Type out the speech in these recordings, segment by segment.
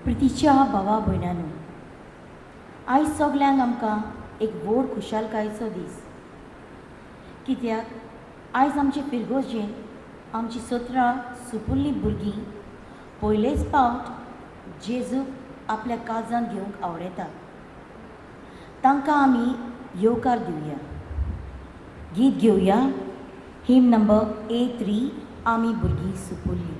प्रितीच्या भावा भयणांनो, आयज सगल्यांक आमकां एक व्हड खुशालकायेचो दीस, कित्याक आयज आमचे फिरगोजेन आमची 17 सुपुल्लीं भुरगीं पयलेच पावट जेजूक आपल्या काळजांत घेवंक आवडयता. तांकां आमी येवकार दिवया. गीत घेवया हिम नंबर A3, आमी भुरगीं सुपुल्लीं.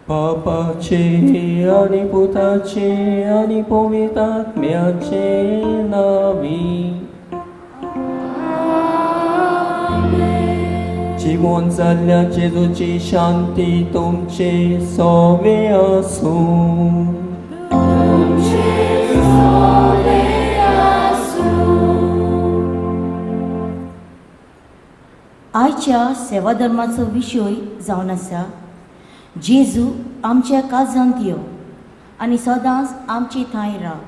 बापाचे आनी पुताचे आनी पवित्र आत्म्याचे नांवी. जिवन जाल्ल्या जेजूची शांती तुमचे सोवे आसूं. आयच्या सेवाधर्माचो विशय जावन आसा जेजू आमच्या काळजांत यो आनी सदांच आमचे थंय राव.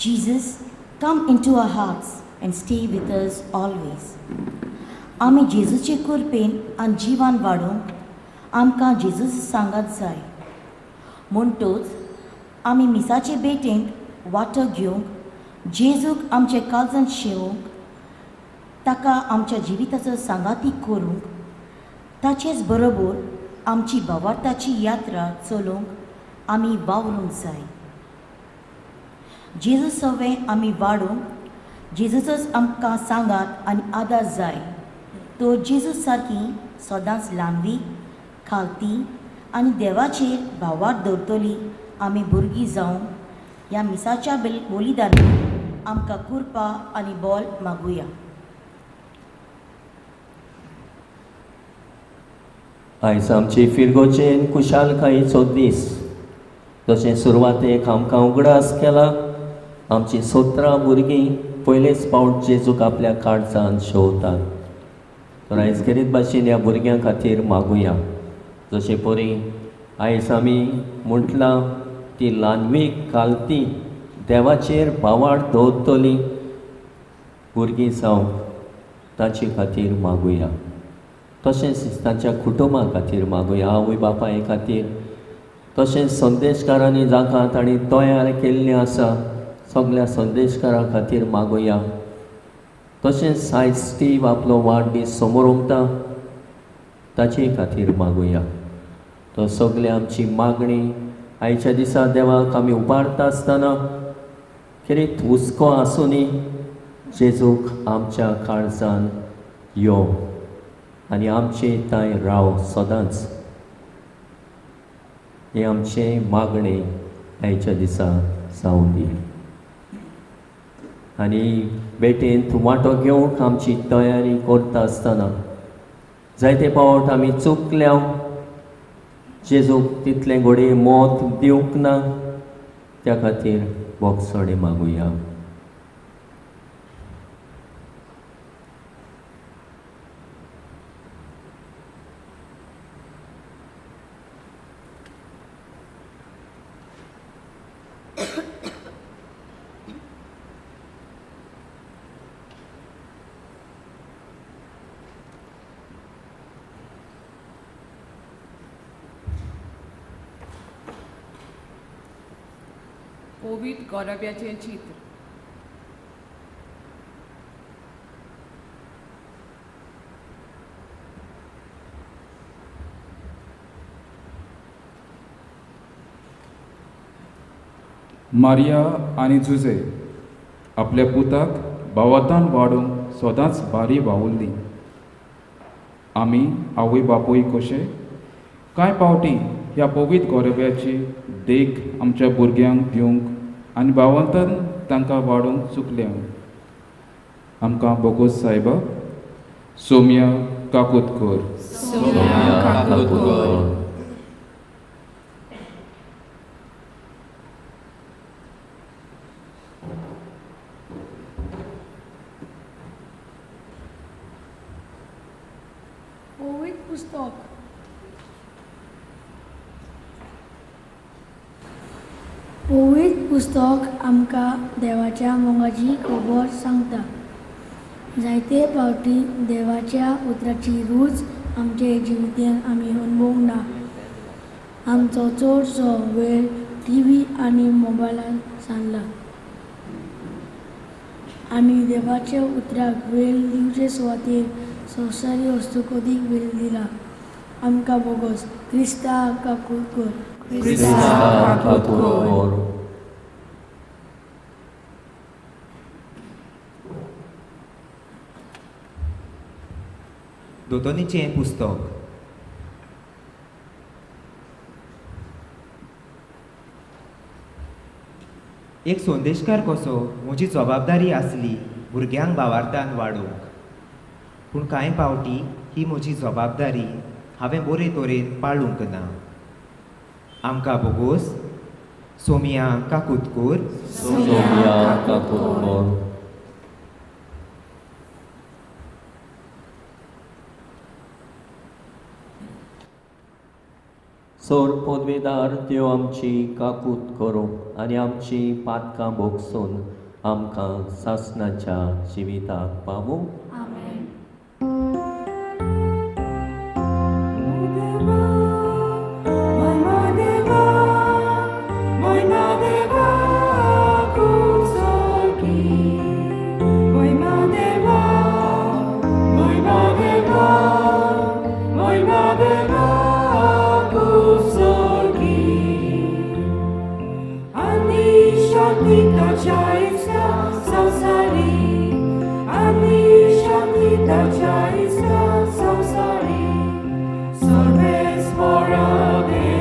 Jesus come into our hearts and stay with us always. आमी जेजूचे कृपेन आनी जिवान वाडोवंक आमकां जेजूचो सांगात जाय. म्हणटूच आमी मिसाचे भेटेंत वांटो घेवंक, जेजूक आमच्या काळजांत शेवोवंक, ताका आमच्या जिविताचो सांगाती करूंक, ताचेच बरोबर आमची भावार्थाची यात्रा चलोवंक आमी वावरूंक जाय. जेजू सवें आमी वाडोवंक जेजूचोच आमकां सांगात आनी आदार जाय. तो जेजू सारकी सदांच लांबी खालती आनी देवाचेर भावार्थ दवरतली आमी भुरगीं जावंक ह्या मिसाच्या बलिदानान आमकां कृपा आनी बोल मागुया. आयज आमचे फिरगोचेन खुशालकायेचो दीस. तशें सुरवातेक आमकां उगडास केला आमची 17 भुरगीं पयलेच फावट जेजूक आपल्या काळजान शेवतात. तर आयज खेरीत भाशेन ह्या भुरग्यां खातीर मागुया. जशें परी आयज आमी म्हटलां ती ल्हानवीक कालती देवाचेर भावार्थ दवरतली भुरगीं जावंक ताचे खातीर मागुया. तशेंच तांच्या कुटुंबा खातीर मागुया, आवय बापाय खातीर, तशेंच संदेशकारांनी जाका तांणी तयार केल्लें आसा सगळ्या संदेशकारां खातीर मागुया. तशेंच आयज स्टीव आपलो वाडदीस समोर ताचे खातीर मागुया. तो सगळे आमची मागणी आयच्या दिसा देवाक आमी उबारता आसतना खेरीत हुस्को आसुनी जेजूक आमच्या काळजान यो आनी आमचे थंय राव सदांच. हें आमचें मागणें आयच्या दिसा जावं दी. आनी बेटेंत वांटो घेवंक आमची तयारी करता आसतना जायते फावट आमी चुकल्या, जेजूक तितलें घडये मत दिवंक ना, त्या खातीर बोगसणें मागुया. कोवीड गोरब्याचें चित्र. मारिया आनी जुजे आपल्या पुताक भावार्थान वाडोवंक सदांच भारी वावुरली. आमी आवय बापूय कशे कांय पावटी ह्या पवित्र गोरब्याची देख आमच्या भुरग्यांक दिवंक आनी भावार्थान तांकां वाडोवंक चुकल्या. आमकां बोगोस सायबा. सोम्या काकोतकर. सोम्या काकोतकर. पवित्र पुस्तक. पवित्र पुस्तक आमकां देवाच्या मोगाची खबर सांगता. जायते फावटी देवाच्या उतराची रूच आमचे जिवितांत आमी अनुभवूंक ना. आमचो चडसो वेळ टी व्ही आनी मोबायलान सारला. आमी देवाच्या उतराक वेळ दिवचे सुवातेर संवसारी वस्तूक अदीक वेळ दिला. आमकां बोगस. क्रिस्ता काकोतकर. क्रिस्ता काकोतकर. दोतोनीचें पुस्तक. एक संदेशकार कसो म्हजी जबाबदारी आसली भुरग्यांक भावार्थान वाडोवंक, पूण कांय फावटी ही म्हजी जबाबदारी हांवें बरे तरेन पाळूंक ना. आमकां बोगोस. सोमिया काकुतकोर. सोमिया काकुतकोर. सोर पदवेदार त्यो आमची काकूत करूं आनी आमची पातकां भोगसून आमकां सासणाच्या जिविताक पावूं. Salves mora.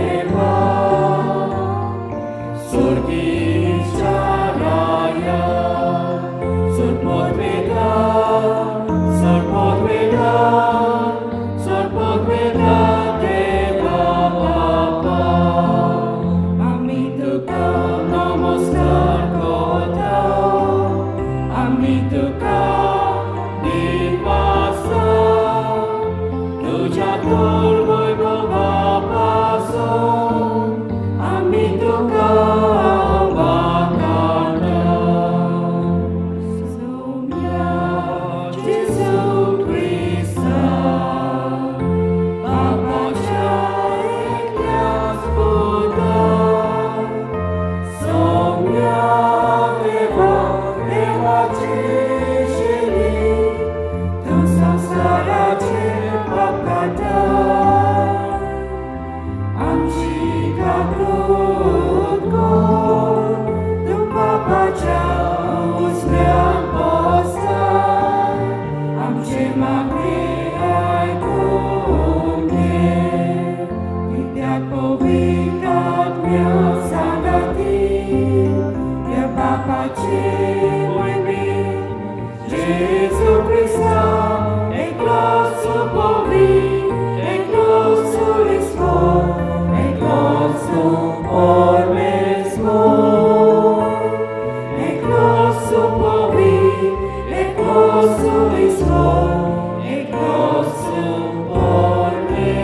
काकूत कर, तूं बापाच्या उजव्यान बसला, आमचे मागणे आयकून घे. कित्याक पवित्र आत्म्या सांगाती त्या बापाचे महिमेन जेजू क्रिस्ता एकलोच पवित्र, एकलोच ईश्वर, एकलोच परमेश्वर, एकलोच पवित्र, एकलोच ईश्वर, एकलोच परमेश्वर.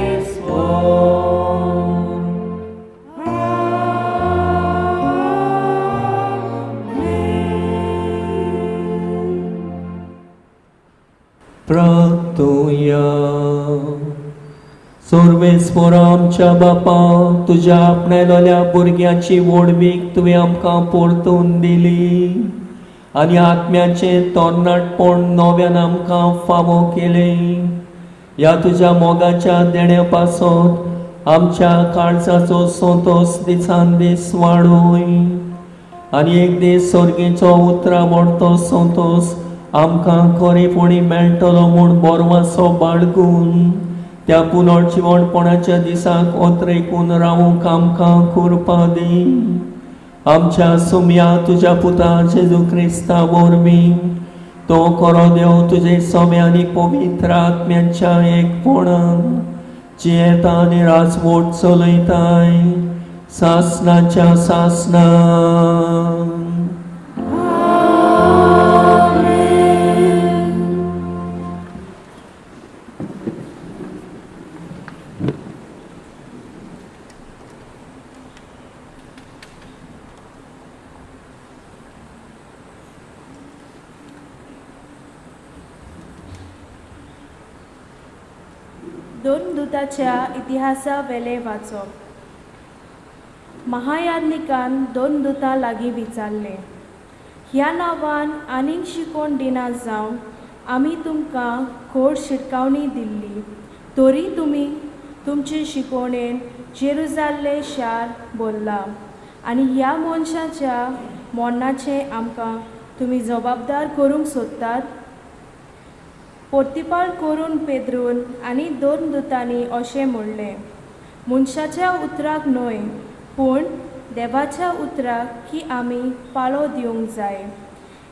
प्रार्थुया. सर्वेस्पर आमच्या बापा, तुज्या आपणायलोल्या भुरग्याची व्हडवीक तुवें आमकां परतून दिली आनी आत्म्याचें तरणाटपण नव्यान आमकां फावो केलें. ह्या तुज्या मोगाच्या देण्या पासत आमच्या काळजाचो संतोस दिसान दीस वाडोय आनी एक दीस सर्गेचो उतरां मोडतो संतोस आमकां खरेपणी मेळटलो म्हूण बोरवासो बाळगून त्या पुनर्जिवणपणाच्या दिसाक ओतरेकून रावूंक आमकां कृपा दी. आमच्या सुम्या तुज्या पुता जेजू क्रिस्ता वरवीं तो खरो देव तुजे सौम्य आनी पवित्र आत्म्याच्या एकपणान जियेता आनी राजवट चलयताय सासनाच्या सासना. दोन दुताच्या इतिहासा वेले वाचप. महायाज्ञिकान दोन दुतां लागीं विचारलें, ह्या नांवान आनीक शिकोवन दिना जावन आमी तुमकां खोड शिटकावणी दिल्ली, तरी तुमी तुमचे शिकोवणेन जेरुजाल्ले शार भरलां आनी ह्या मनशाच्या मरणाचें आमकां तुमी जबाबदार करूंक सोदतात? पोर्तिपाळ करून पेद्रून आनी दोन दुतांनी अशें म्हणलें, मनशाच्या उतराक न्हय पूण देवाच्या उतराक की आमी पाळो दिवंक जाय.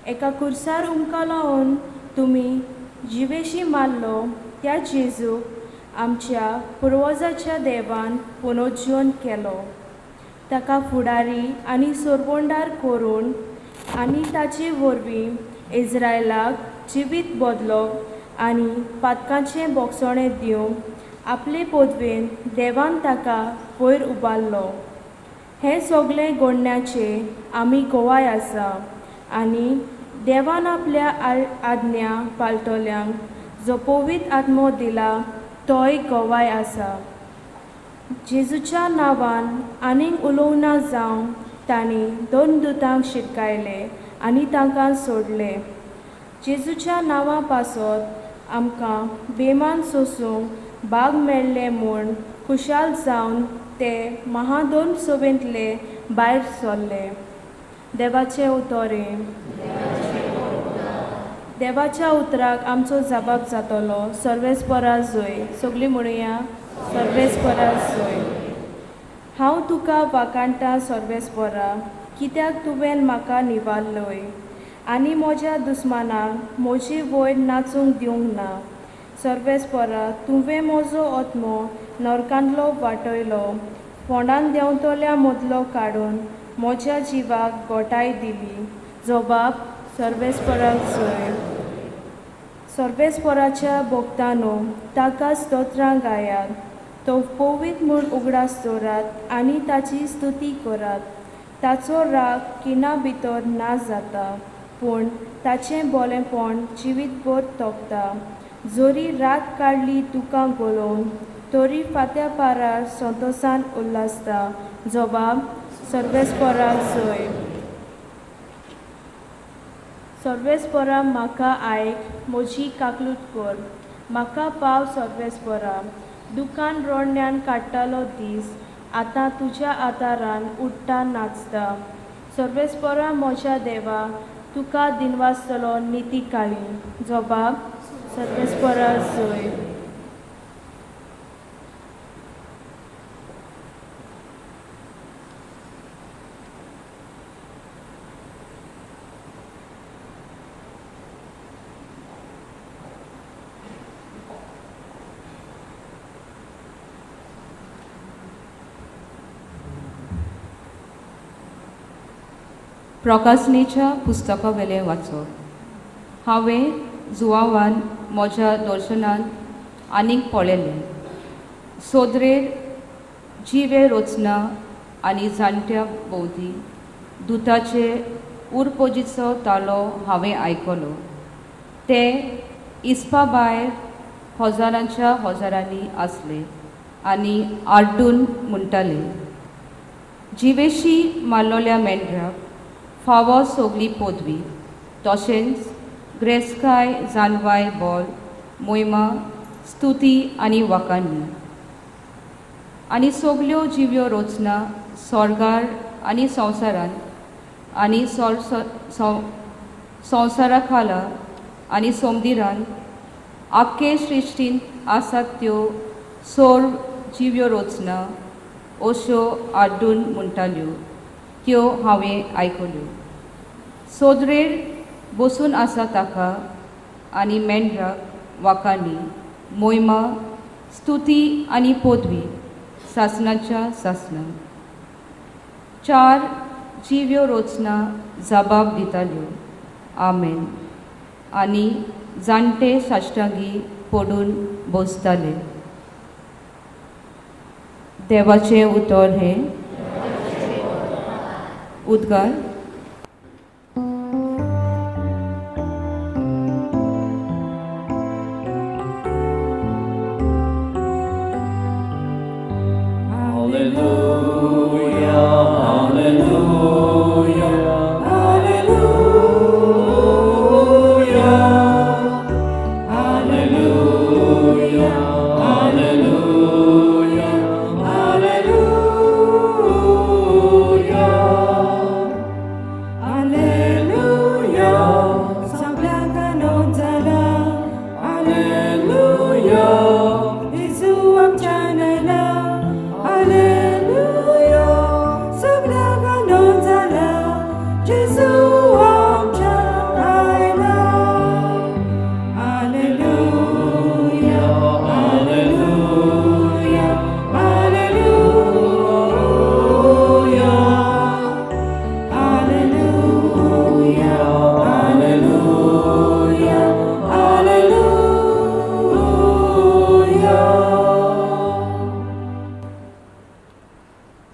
एका कुर्सार उमकां लावन तुमी जिवेशी मारलो त्या जेजूक आमच्या पुर्वजाच्या देवान पुनर्जीवन केलो. ताका फुडारी आनी सोरवंडार करून आनी ताचे वरवीं इस्रायलाक जिवीत बदलप आनी पातकांचें बोगसणें दिवंक आपले पदवेन देवान ताका वयर उबारलो. हें सगळें घडण्याचें आमी गवाय आसा आनी देवान आपल्या आज्ञा पाळटल्यांक जो पवित्र आत्मो दिला तोय गवाय आसा. जेजूच्या नांवान आनीक उलोवना जावन तांणी दोन दुतांक शिटकायले आनी तांकां सोडले. जेजूच्या नांवा पासत आमकां बेमान सोसूंक भाग मेळ्ळें म्हूण खुशाल जावन ते महादोन सभेंतले भायर सरले. देवाचें उतरें. देवाच्या उतराक आमचो जबाब जातलो. सर्वेस्परा जोय. सगळीं म्हणुया, सर्वेस्परा जोय. हांव तुका वाखाणटा सर्वेस्परा, कित्याक तुवें म्हाका निवारलोय आनी म्हज्या दुस्मानाक म्हजी वयर नाचूंक दिवंक ना. सर्वेस्परा, तुवें म्हजो आत्मो नरकांतलो वाटयलो, फोंडान देंवतल्या मदलो काडून म्हज्या जिवाक गोठाय दिली. जबाब सर्वेस्पराक जोय. सर्वेस्पराच्या भक्तानो ताका स्तोत्रां गायात, तो पवित्र म्हूण उगडास दवरात आनी ताची स्तुती करात. ताचो राग किना भितर ना जाता, पूण ताचें बोलेंपण जिवीतभर तोपता. जरी रात काडली दुकां गलोवन, तरी फात्या पारार संतोसान उल्हासता. जबाब सर्वेस्पराक जोय. सर्वेस्परा म्हाका आयक, म्हजी काकलूट कर, म्हाका पाव सर्वेस्परा. दुकान रडण्यान काडटालो दीस, आतां तुज्या आदारान उडटा नाचता. सर्वेस्परा म्हज्या देवा, तुका दिनवासतलो निती काळी. जबाब सर्वेस्परा जय. प्रकाशनेच्या पुस्तका वेलें वाचप. हांवें जुवावान म्हज्या दर्शनान आनीक पळयलें. सोदरेर जिवे रचना आनी जाणट्या भोंवती दुताचे उरपोजीचो तालो हांवें आयकलो. ते इस्पा भायर हजारांच्या हजारांनी आसले आनी आड्डून म्हणटाले, जिवेशी मारलोल्या मेंढराक फावो सगली पदवी, तशेंच ग्रेस्काय, जानवाय, बोल, मोयमा, स्तुती आनी वाकांनी. आनी सगल्यो जिव्यो रचना स्वर्गार आनी संवसारांत आनी संवसारा खाला आनी सोमदिरान आख्खे सृश्टींत आसात त्यो सोर जिव्यो रचना अश्यो आड्डून म्हणटाल्यो, त्यो हांवें आयकल्यो. सोदरेर बसून आसा ताका आनी मेंढराक वाकांनी मोयमा, स्तुती आनी पदवी सासणाच्या सासणां. चार जिव्यो रचना जबाब दिताल्यो, आमेन. आनी जाणटे साश्टांगी पडून बसताले. देवाचें उतर हें. उद्गार.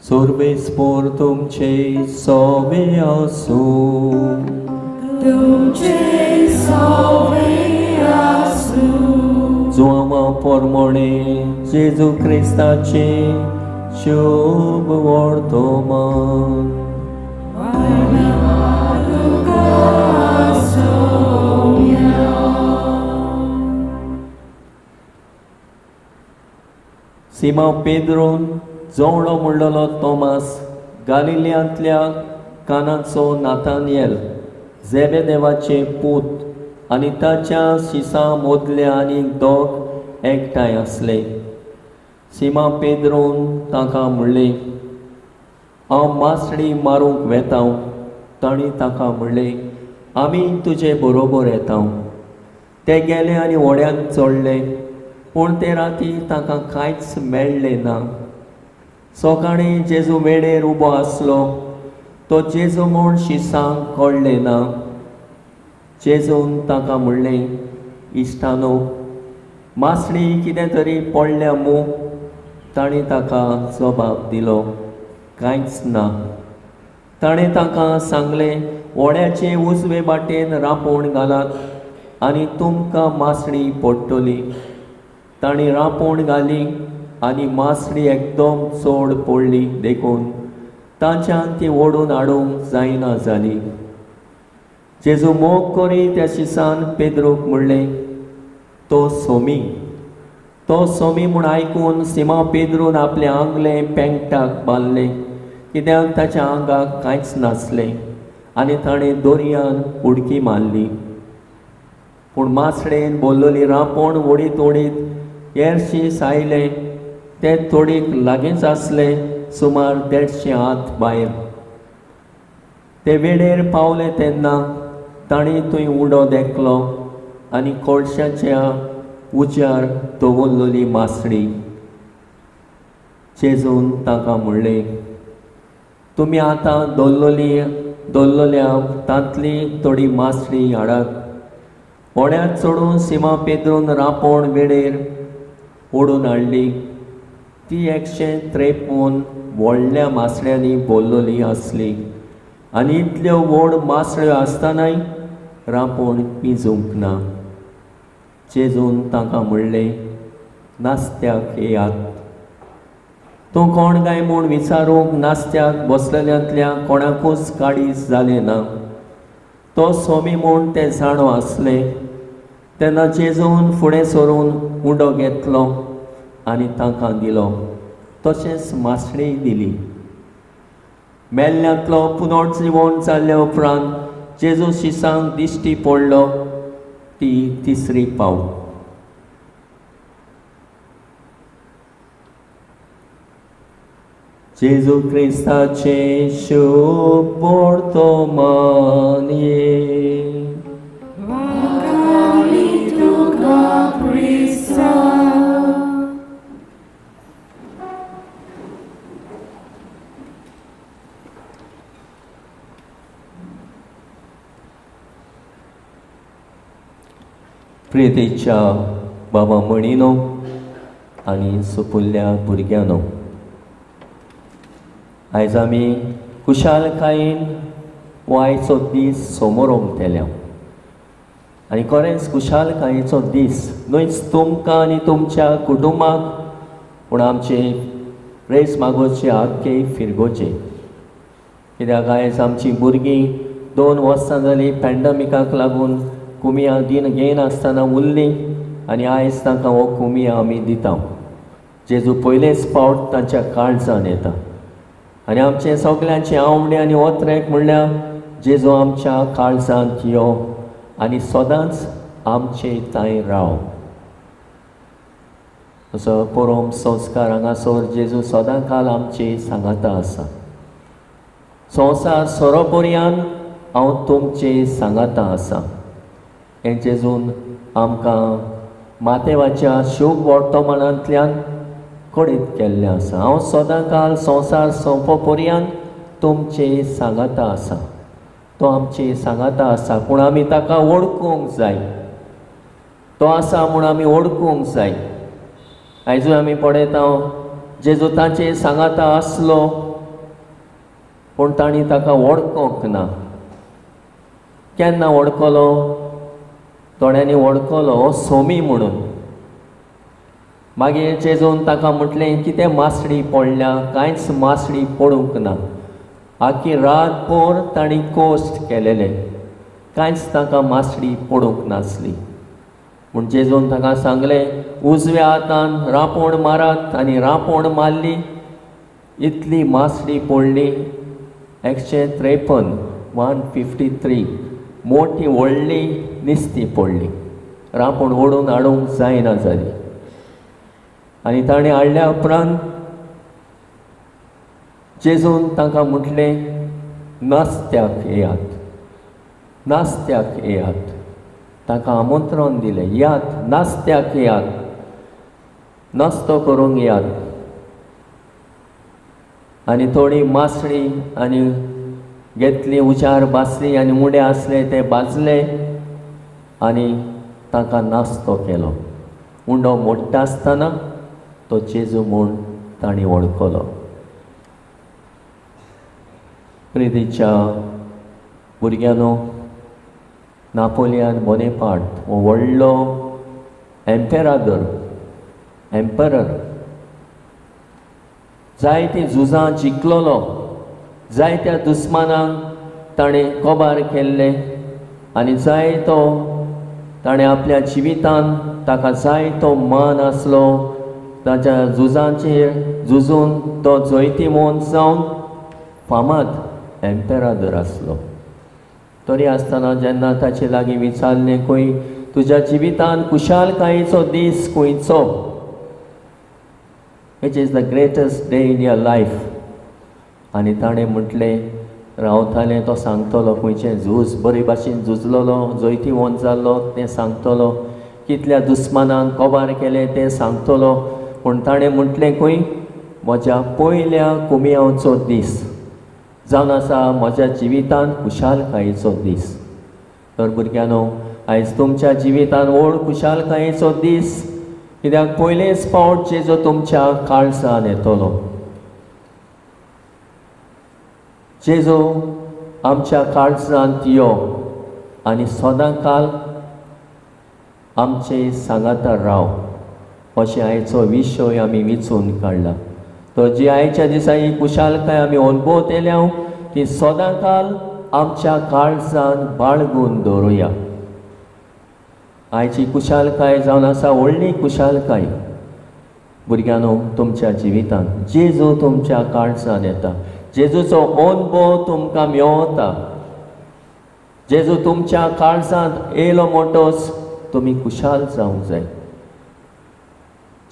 सोर्बेस्पोर तुमचे सोवे आसूं, तुमचे सोवे आसूं. जुआंवा पोरमोणे जेजू क्रिस्ताचे शुभ वर्तमान. सिमा पेद्रोन जोवळो म्हणलेलो तोमास, गालिल्यांतल्या कानाचो नातानियल, जेबेदेवाचे पूत आनी ताच्या शिसां मदले आनी दोग एकठांय आसले. सिमा पेद्रोन तांकां म्हणलें, हांव मासळी मारूंक वेता. तांणी ताका म्हणलें, आमी तुजे बरोबर येता. ते गेले आनी व्हड्यांत चडले, पूण ते राती तांकां कांयच मेळ्ळें ना. सकाळीं जेजू मेडेर उबो आसलो, तो जेजू म्हूण शिसांक कळ्ळें ना. जेजून ताका म्हणलें, इश्टानो, मासळी कितें तरी पडल्या मू? ताणें ताका जबाब दिलो, कांयच ना. ताणें तांकां सांगलें, व्हड्याचे उजवे वाटेन रांपोण घालात आनी तुमकां मासळी पडटली. ताणें रांपोण घाली आनी मासळी एकदम चड पडली, देखून तांच्यान ती ओडून हाडूंक जायना जाली. जेजू मोग करी त्या शिसान पेद्रूक म्हणलें, तो सोमी. तो सोमी म्हूण आयकून सिमा पेद्रून आपलें आंगलें पेंकटाक बांदलें, कित्याक ताच्या आंगाक कांयच नासलें, आनी ताणें दोरयान उडकी मारली. पूण मासळेन बोल्लोली रांपोण ओडीत ओडीत येरशी आयले. ते थोडीक लागींच आसले, सुमार 150 हात भायर. ते वेळेर पावले तेन्ना तांणी थंय उडो देखलो आनी कोळशाच्या उज्यार दवरलेली मासळी. जेजून तांकां म्हणलें, तुमी आतां दवरलेल्या तांतली थोडी मासळी हाडात. होड्यांत चडून सिमा पेद्रून रांपोण वेळेर ओडून हाडली. ती 153 व्हडल्या मासळ्यांनी भरलेली आसली आनी इतल्यो व्हड मासळ्यो आसतनाय रांपोण पिजूंक ना. जेजून तांकां म्हणलें, नास्त्याक येयात. तूं कोण काय म्हूण विचारूंक नास्त्याक बसलेल्यांतल्या कोणाकूच काडीच जालें ना. तो सोमी म्हूण ते जाणो आसले. तेन्ना जेजून फुडें सरून उंडो घेतलो आनी तांकां दिलो, तशेंच मासळीय दिली. मेल्ल्यांतलो पुनर्जिवन जाल्ल्या उपरांत जेजू शिसांक दिश्टी पडलो ती तिसरी पावट. जेजू क्रिस्ताचें शुभ वर्तमान. प्रितीच्या बाबा म्हणिनो आनी सुपुल्ल्या भुरग्यांनो, आयज आमी खुशालकायेन हो आयचो दीस समोर ओमतेल्या आनी खरेंच खुशालकायेचो दीस न्हयच तुमकां आनी तुमच्या कुटुंबाक, पूण आमचे रेस मागोचे आख्खे फिरगोचे. कित्याक आयज आमची भुरगीं 2 वर्सां जालीं पॅन्डमिकाक लागून कुमिया दिन घेयनासतना उरलीं आनी आयज तांकां हो कुमिया आमी दिता. जेजू पयलेच पावट तांच्या काळजान येता आनी आमचे सगल्यांचे आवडे आनी ओत्रेक म्हणल्यार जेजू आमच्या काळजांत यो आनी सदांच आमचे थंय राव. असो परम संस्कार हांगासर जेजू सदां काल आमचे सांगाता आसा. संवसार सोरोपर्यान हांव तुमचे सांगाता आसा. हें जेजून आमकां मातेवाच्या शुभ वर्तमानांतल्यान कळीत केल्लें आसा. हांव सदां काल संवसार सोंपो पर्यान तुमचे सांगाता आसा. तो आमचे सांगाता आसा, पूण आमी ताका वळखूंक जाय. तो आसा म्हूण आमी वळखूंक जाय. आयजूय आमी पळयता जेजू तांचे सांगाता आसलो, पूण तांणी ताका वळखूंक ना. केन्ना वळखलो? थोड्यांनी वळखलो हो सोमी म्हणून. मागीर जेजून ताका म्हटलें, कितें मासळी पडल्या? कांयच मासळी पडूंक ना. आखी रातभर तांणी कोश्ट केलेले, कांयच तांकां मासळी पडूंक नासली. पूण जेजून ताका सांगलें, उजव्या हातान रांपोण मारात. आनी रांपोण मारली, इतली मासळी पडली 153, 153 मोठी व्हडली निस्ती पडली. रांपोण ओडून हाडूंक जायना जाली. आनी ताणें हाडल्या उपरांत जेजून तांकां म्हटलें, नास्त्याक येयात, नास्त्याक येयात. तांकां आमंत्रण दिलें, यात नास्त्याक येयात, नास्तो करूंक येयात. आनी थोडी मासळी आनी घेतली, उचार भाजली आनी उंडे आसले ते भाजले आनी तांकां नास्तो केलो. उंडो मोडटा आसतना तो जेजू म्हूण तांणी वळखलो. प्रितीच्या भुरग्यांनो, नापोलियन बोनेपार्ट हो व्हडलो एम्परर, जायतीं झुजां जिखलोलो, जायत्या दुस्मानांक ताणें कबार केल्ले आनी जायतो ताणें आपल्या जिवितान ताका जाय तो मान आसलो, ताच्या झुजांचेर झुजून तो जैतिवंत जावन फामाद एम्पेरादर आसलो. तरी आसतना जेन्ना ताचे लागीं विचारलें खंय तुज्या जिवितान खुशालकायेचो दीस खंयचो, which is the greatest day in your life, आनी ताणें म्हटलें रावतालें तो सांगतलो खंयचें झूज बरे भाशेन झुजलोलो जैतिवंत जाल्लो तें सांगतलो, कितल्या दुस्मानांक कबार केलें तें सांगतलो, पूण ताणें म्हटलें खंय म्हज्या पयल्या कुमियांवचो दीस जावन आसा म्हज्या जिवितान खुशालकायेचो दीस. तर भुरग्यांनो आयज तुमच्या जिवितान व्हड खुशालकायेचो दीस, कित्याक पयलेच फावट जेजू तुमच्या काळजान येतलो. जेजू आमच्या काळजांत यो आनी सदांकाल आमचे सांगाता राव अशें आयचो विशय आमी विचून काडला. तर जी आयच्या दिसा ही खुशालकाय आमी अणभवतल्या ती सदांकाल आमच्या काळजान बाळगून दवरुया. आयची खुशालकाय जावन आसा व्हडली खुशालकाय. भुरग्यांनो तुमच्या जिवितान जेजू तुमच्या काळजान येता, जेजूचो अणभव तुमकां मेवता. जेजू तुमच्या काळजांत येयलो म्हणटच तुमी खुशाल जावंक जाय,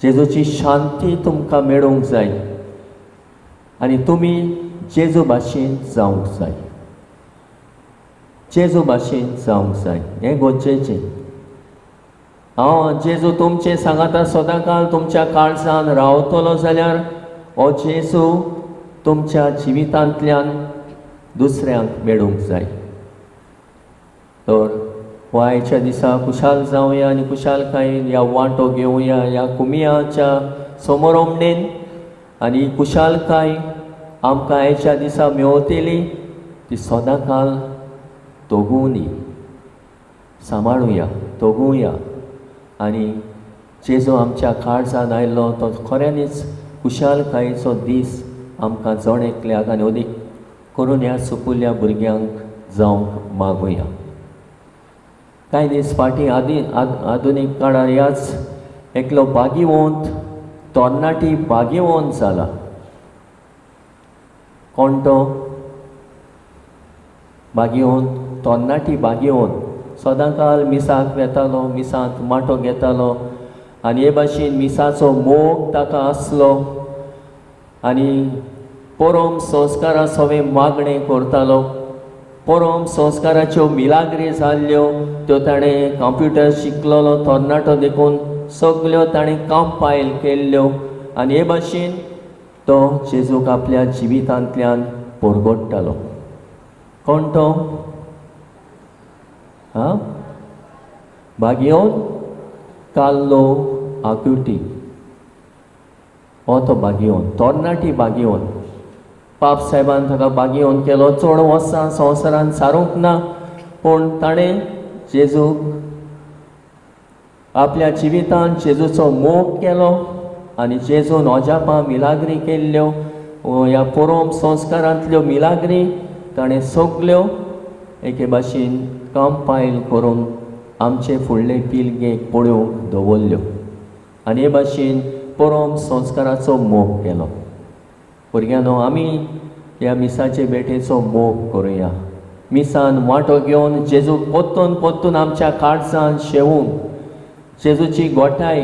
जेजूची शांती तुमकां मेळूंक जाय आनी तुमी जेजू भाशेन जावंक जाय, जेजू भाशेन जावंक जाय. हें गरजेचें. हांव जेजू तुमचें सांगाता सदांकाल तुमच्या काळजान रावतलो जाल्यार हो जेजू तुमच्या जिवितांतल्यान दुसऱ्यांक मेळूंक जाय. तर हो आयच्या दिसा खुशाल जावया आनी खुशालकायेन ह्या वांटो घेवया ह्या कुमियाच्या समोरोमणेन, आनी खुशालकाय आमकां आयच्या दिसा मेवतली ती सदांकाल तोगुनी सांबाळुया, तोगुया. आनी जेजू आमच्या काळजान आयलो तो खऱ्यांनीच खुशालकायेचो दीस आमकां जण एकल्याक आनी अदीक करून ह्या सुपुल्ल्या भुरग्यांक जावंक मागुया. कांय दीस फाटीं आधुनीक काळार ह्याच एकलो भाग्यवंत तरणाटी भाग्यवंत जाला. कोण तो भाग्यवंत? तरणाटी भाग्यवंत. सदांकाल मिसाक वेतालो, मिसांत माटो घेतालो आनी हे भाशेन मिसाचो मोग ताका आसलो आनी परम संस्कारा सवें मागणें करतालो. परम संस्काराच्यो मिलाग्री जाल्ल्यो त्यो ताणें कंप्युटर शिकलोलो तरणाटो देखून सगल्यो ताणें कंपायल केल्ल्यो आनी हे भाशेन तो जेजूक आपल्या जिवितांतल्यान परगट्टालो. कोण तो? आं, भाग्यवंत कार्लो आक्युटी हो तो भाग्यवंत, तरणाटी भाग्यवंत. पाप साहेबान ताका भाग्यवंत केलो. चड वर्सां संवसारान सारूंक ना, पूण ताणें जेजूक आपल्या जिवितान जेजूचो मोग केलो आनी जेजून अजापां मिलाग्री केल्ल्यो, ह्या परम संस्कारांतल्यो मिलाग्री ताणें सगल्यो एके भाशेन कंपायल करून आमचे फुडले पिळगेक पळोवंक दवरल्यो आनी हे भाशेन परम संस्काराचो मोग केलो. भुरग्यांनो आमी ह्या मिसाचे भेटेचो मोग करुया. मिसान वांटो घेवन जेजूक परतून परतून आमच्या काळजान शेवून जेजूची गोठाय,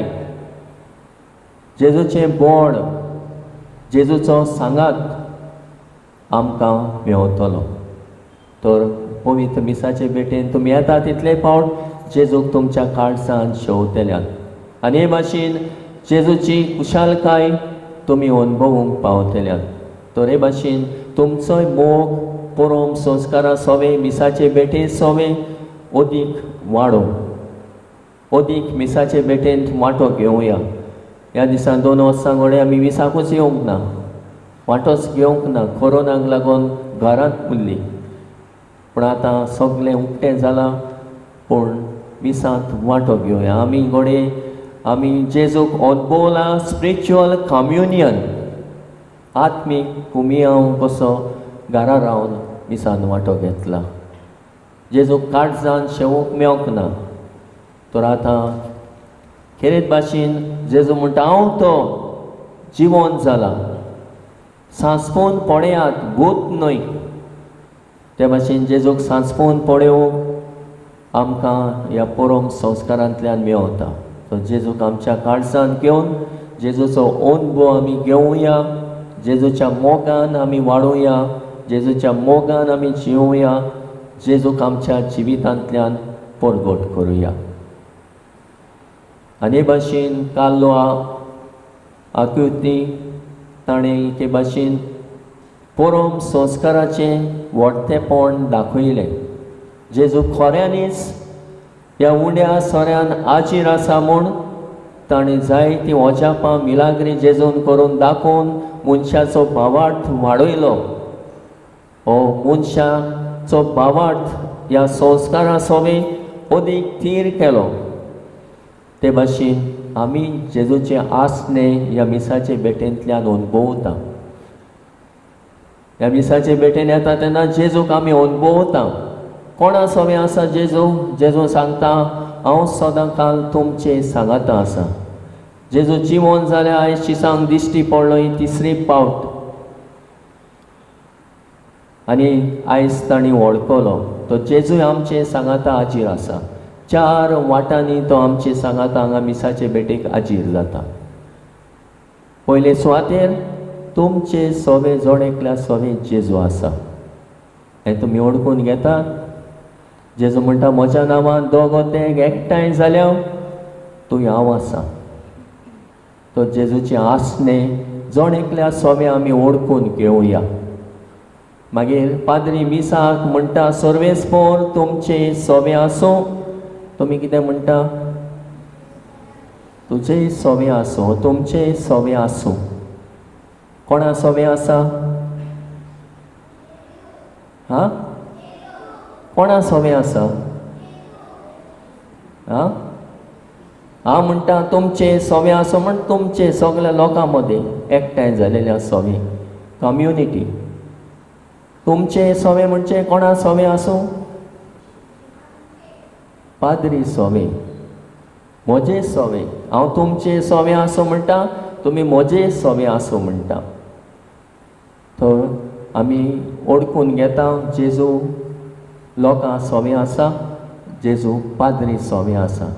जेजूचें बोड, जेजूचो सांगात आमकां मेवतलो. तर पवित्र मिसाचे भेटेन तुमी येता तितले फावट जेजूक तुमच्या काळजान शेवतल्यात आनी हे भाशेन जेजूची खुशालकाय तुमी अणभवूंक पावतल्यात. तर हे भाशेन तुमचोय मोग परम संस्कारा सोवे मिसाचे भेटे सोवे अदीक वाडो, अदीक मिसाचे भेटेंत वांटो घेवया. ह्या दिसान 2 वर्सां घडये आमी मिसाकूच येवंक ना, वांटोच घेवंक ना, कोरोनाक लागून घरांत उरली. पूण आतां सगळें उक्तें जालां, पूण मिसांत वांटो घेवया. आमी घडये आमी जेजूक अणभवला स्पिरिच्युअल कम्युनियन, आत्मीक कुमियांव कसो घरा रावन मिसान वांटो घेतला. जेजूक काळजान शेवूंक मेवंक ना, तर आतां खेरीत भाशेन जेजू म्हणटा हांव तो जिवन जाला, सांसपून पळयात, भूत न्हय. ते भाशेन जेजूक सांसपून पळोवंक आमकां ह्या परम संस्कारांतल्यान मेवता. तो जेजूक आमच्या काळजान घेवन जेजूचो अनुभव आमी घेवया, जेजूच्या मोगान आमी वाडोवया, जेजूच्या मोगान आमी जिवया, जेजूक आमच्या जिवितांतल्यान परगट करुया. आनी हे भाशेन कार्लो आकृती ताणें एके भाशेन परम संस्काराचें व्हडतेपण दाखयलें. जेजू खऱ्यांनीच ह्या उण्या सोऱ्यान आजीर आसा म्हूण ताणें जायतीं अजापां मिलाग्री जेजून करून दाखोवन मनशाचो भावार्थ वाडयलो. हो मनशाचो भावार्थ ह्या संस्कारा सवें अदीक थीर केलो. ते भाशेन आमी जेजूचे आसणे ह्या मिसाचे भेटेंतल्यान अनुभवता. ह्या मिसाचे भेटेन येता तेन्ना जेजूक आमी अनुभवता. कोणा सवें आसा जेजू? जेजू सांगता हांव सदां काल तुमचे सांगाता आसा. जेजू जिवन जाल्यार आयज शिसांक दिश्टी पडलो ही तिसरी पावट आनी आयज तांणी वळखलो तो जेजूय आमचे सांगाता आजीर आसा. चार वाटांनी तो आमचे सांगाता हांगा मिसाचे भेटेक आजीर जाता. पयले सुवातेर तुमचे सवे जण एकल्या सवे जेजू आसा हें तुमी वळखून घेतात. जेजू म्हणटा म्हज्या नांवान दोगो ते एकठांय जाल्यार तूं हांव आसा. तो जेजूचें आसणें जण एकल्या सवे आमी वळखून घेवया. मागीर पाद्री मिसाक म्हणटा सर्वेस्पोर तुमचे सवे आसूं. तुमी कितें म्हणटा? तुजेय सवे आसूं, तुमचेय सवे आसूं. कोणा सवे आसा? हा, कोणा सवे आसा? हा, हांव म्हणटा तुमचे सवे आसूं म्हण तुमचे सगल्या लोकां मदें एकठांय जालेल्या सवे कम्युनिटी. तुमचे सवे म्हणजे कोणा सवे आसूं? पाद्री सवे, म्हजे सवे. हांव तुमचे सवे आसूं म्हणटा, तुमी म्हजे सवे आसूं म्हणटा. तर आमी ओळखून घेता जेजू लोकां सवे आसा, जेजू पाद्री सवे आसा.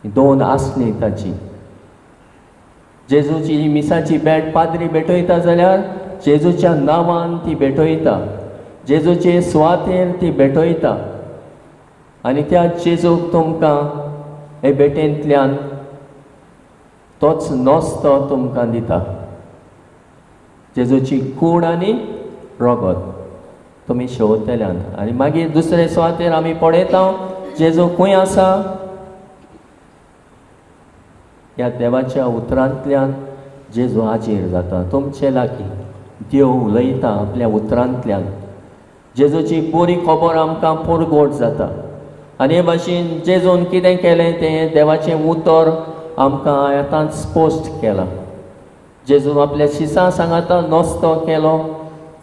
दोन आसणी ताची. जेजूची मिसाची भेट पाद्री भेटयता जाल्यार जेजूच्या नांवान ती भेटयता, जेजूचे सुवातेर ती भेटयता आनी त्या जेजूक तुमकां हे भेटेंतल्यान तोच नस्तो तुमकां दिता. जेजूची कूड आनी रगत तुमी शेवतल्यान. आनी मागीर दुसरे सुवातेर आमी पळयता जेजू खंय आसा? ह्या देवाच्या उतरांतल्यान जेजू हाजीर जाता तुमचे लागीं. देव उलयता आपल्या उतरांतल्यान. जेजूची बरी खबर आमकां परगट जाता. आनी हे भाशेन जेजून कितें केलें तें देवाचें उतर आमकां आतांच स्पश्ट केलां. जेजू आपल्या शिसां सांगाता नस्तो केलो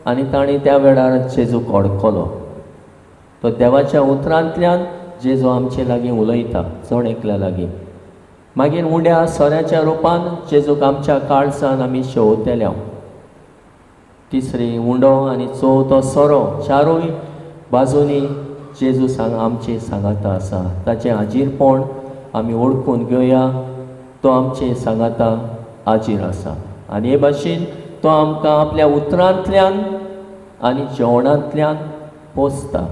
आनी तांणी त्या वेळार जेजूक अडकलो. तो देवाच्या उतरांतल्यान जेजू आमचे लागीं उलयता जण एकल्या लागीं. मागीर उण्या सोऱ्याच्या रुपान जेजूक आमच्या काळजान आमी शेवतल्या. तिसरी उंडो आनी चवथो सोरो, चारूय बाजूनी जेजू सांग आमचे सांगाता आसा. ताचें हाजीरपण आमी वळखून घेवया. तो आमचे सांगाता हाजीर आसा आनी हे भाशेन तो आमकां आपल्या उतरांतल्यान आनी जेवणांतल्यान पोसता.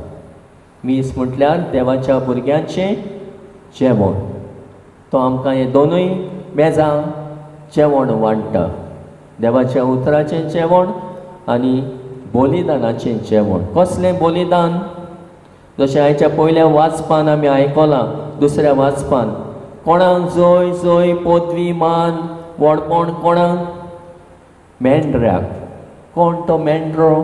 मीस म्हटल्यार देवाच्या भुरग्यांचें जेवण. तो आमकां हे दोनूय मेजां जेवण वांट्टा, देवाच्या उतराचें जेवण आनी बलिदानाचें जेवण. कसलें बलिदान? जशें आयच्या पयल्या वाचपान आमी आयकलां, दुसऱ्या वाचपान कोणाक जोय जोय पदवी मान व्हडपण कोणाक? मेंढऱ्याक. कोण तो मेंढरो?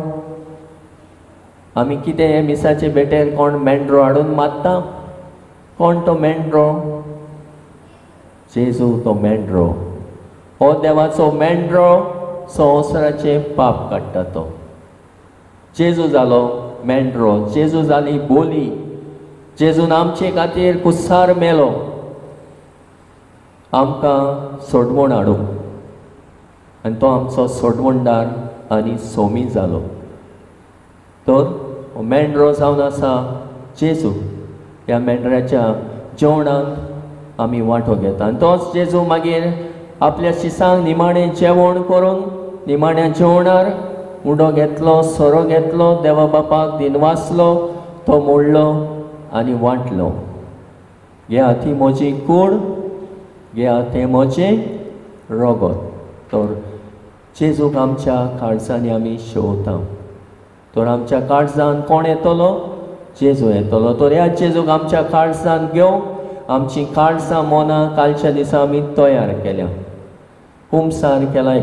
आमी कितें मिसाचे भेटेर कोण मेंढरो हाडून मारता? कोण तो मेंढरो? जेजू तो मेंढरो. हो देवाचो मेंढरो संवसाराचें पाप काडटा. तो जेजू जालो मेंढरो, जेजू जाली बोली. जेजून आमचे खातीर कुसार मेलो आमकां सोडवण हाडूंक, आनी तो आमचो सोडवणदार आनी सोमी जालो. तर मेंढरो जावन आसा जेजू. ह्या मेंढऱ्याच्या जेवणांत आमी वांटो घेता. आनी तोच जेजू मागीर आपल्या शिसांक निमाणें जेवण करून निमाण्या जेवणार उंडो घेतलो, सोरो घेतलो, देवा बापाक दिनवासलो, तो मोडलो आनी वांटलो. घेया ती म्हजी कूड, घेया तें म्हजें रगत. तर जेजूक आमच्या काळजांनी आमी शेवता. तर आमच्या काळजान कोण येतलो? जेजू येतलो. तर ह्या जेजूक आमच्या काळजान घेवन आमची काळजां मनां कालच्या दिसा आमी तयार केल्या, कुमसार केलाय.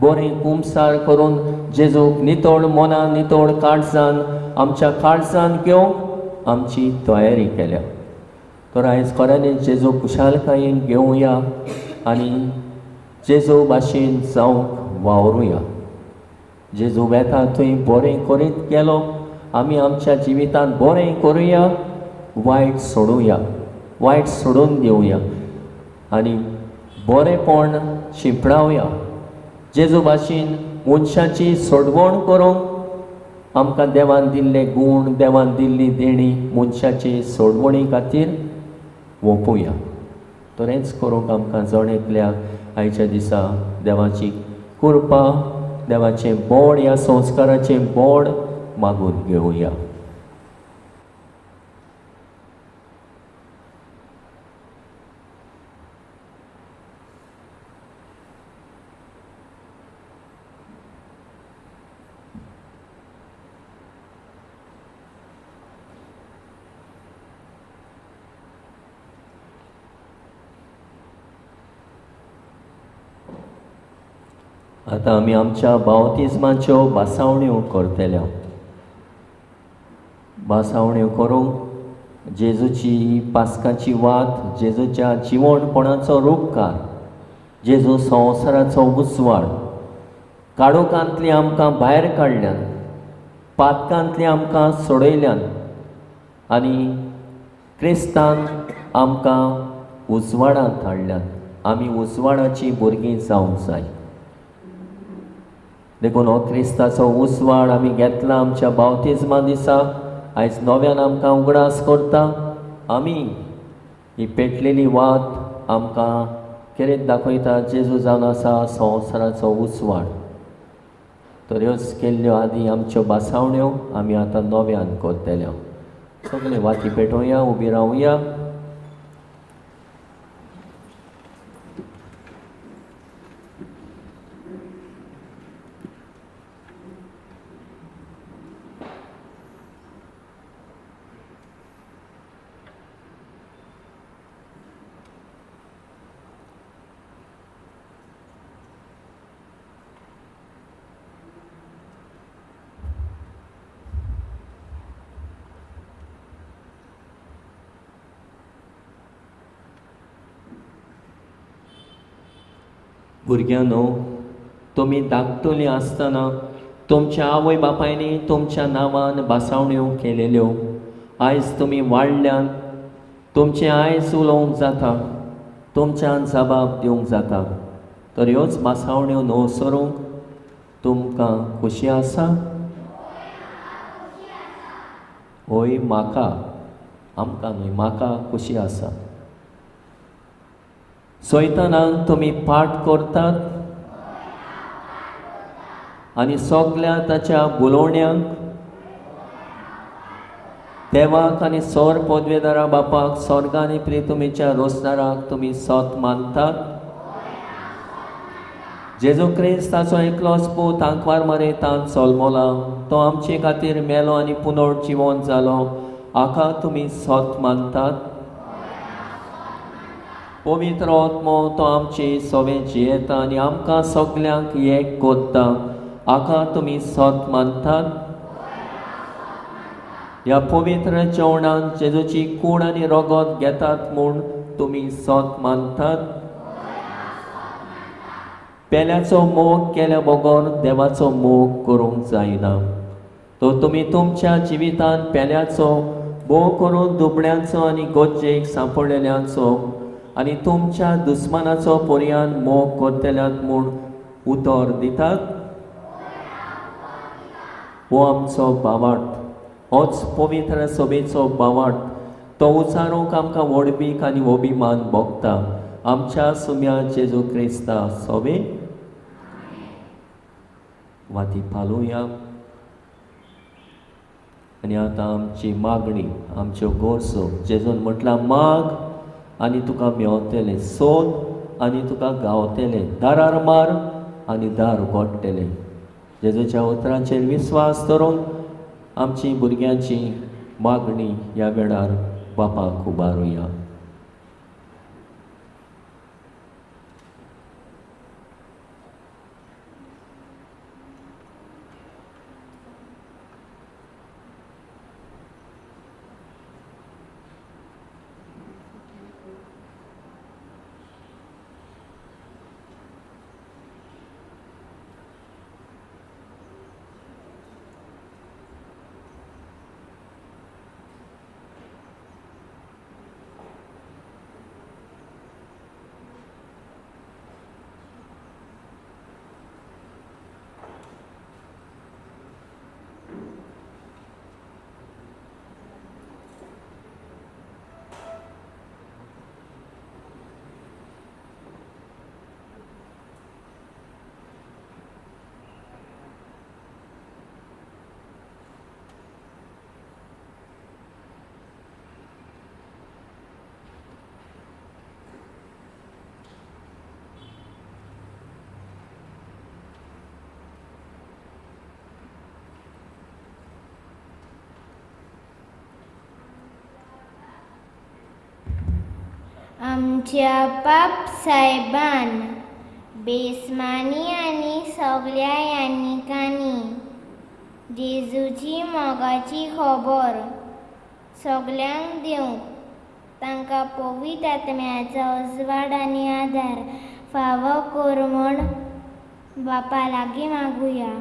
बरें कुमसार करून जेजूक नितळ मनान नितळ काळजान आमच्या काळजान घेवंक आमची तयारी केल्या. तर आयज खऱ्यांनी जेजू खुशालकायेन घेवया आनी जेजू भाशेन जावंक वावरुया. जेजू वेता थंय बरें करीत गेलो, आमी आमच्या जिवितांत बरें करुया, वायट सोडुया, वायट सोडून दिवया आनी बरेंपण शिंपडावया. जेजू भाशेन मनशाची सोडवण करूंक आमकां देवान दिल्ले गूण, देवान दिल्ली देणी मनशाचे सोडवणी खातीर वोपुया. तर हेंच करूंक आमकां जण एकल्याक आयच्या दिसा देवाची कृपा, देवाचें बोड, ह्या संस्काराचें बोड मागून घेवया. आतां आमी आमच्या बावतिज्माच्यो भासावण्यो करतले. भासावण्यो करूंक जेजूची पास्काची वात, जेजूच्या जिवणपणाचो रूपकार, जेजू संवसाराचो उजवाड, काळोखांतली आमकां भायर काडल्यान, पातकांतली आमकां सोडयल्यान आनी क्रिस्तान आमकां उजवाडांत हाडल्यान. आमी उजवाडाची भुरगीं जावंक जाय. देखून हो क्रिस्ताचो उजवाड आमी घेतला आमच्या बावतिज्मा दिसा. आयज नव्यान आमकां उगडास करता. आमी ही पेटलेली वात आमकां कितें दाखयता? जेजू जावन आसा संवसाराचो उजवाड. तर ह्योच केल्ल्यो आदी आमच्यो भासावण्यो आमी आतां नव्यान करतल्यो. सगळे वाती पेटोवया, उबी रावया. भुरग्यांनो, तुमी धाकटुलीं आसतना तुमच्या आवय बापायनी तुमच्या नांवान भासावण्यो केलेल्यो. आयज तुमी वाडल्यान तुमचें आयज उलोवंक जाता, तुमच्यान जबाब दिवंक जाता. तर ह्योच भासावण्यो न्हू सरूंक तुमकां खोशी आसा? हय, म्हाका, आमकां न्हय, म्हाका खोशी आसा. सैतानाक तुमी पाठ करतात आनी सगल्या ताच्या बोलोवण्यांक, देवाक आनी सर पदवेदारा बापाक, स्वर्ग आनी प्रितुमीच्या रोसदाराक तुमी सत मानतात. जेजू क्रिस्त ताचो एकलोच पूत आंकवार मरेतान जल्मला, तो आमचे खातीर मेलो आनी पुनर्जिवन जालो, हाका तुमी सत मानतात. पवित्र आत्मो तो आमचे सवे जियेता आनी आमकां सगल्यांक एक कोत्ता, हाका तुमी सत मानतात. ह्या पवित्र जेवणान जेजूची कूड आनी रगत घेतात म्हूण तुमी सत मानतात. पेल्याचो मोग केल्या बगर देवाचो मोग करूंक जायना, तो तुमी तुमच्या जिवितांत पेल्याचो भोव करून दुबळ्यांचो आनी गरजेक सांपडलेल्यांचो आनी तुमच्या दुस्मानाचो पर्यान मोग करतल्यात म्हूण उतर दितात? हो आमचो भावार्थ, होच पवित्र सभेचो भावार्थ. तो उचारूंक आमकां व्हडवीक आनी अभिमान भोगता. आमच्या सुम्या जेजू क्रिस्ता सोबे वाती पालोवया. आनी आतां आमची मागणी, आमच्यो गरजो. जेजून म्हटलां, माग आनी तुका मेवतलें, सोद आनी तुका गावतलें, दारार मार आनी दार उगडटलें. जेजूच्या उतरांचेर विस्वास धरून आमची भुरग्यांची मागणी ह्या वेळार बापाक उबारुया. आमच्या बाप साहेबान बेस्मानी आनी सगळ्या यानिकांनी जेजूची मोगाची खबर सगळ्यांक दिवंक तांकां पवित्र आत्म्याचो उजवाड आनी आदार फावो कर म्हूण बापा लागीं मागुया.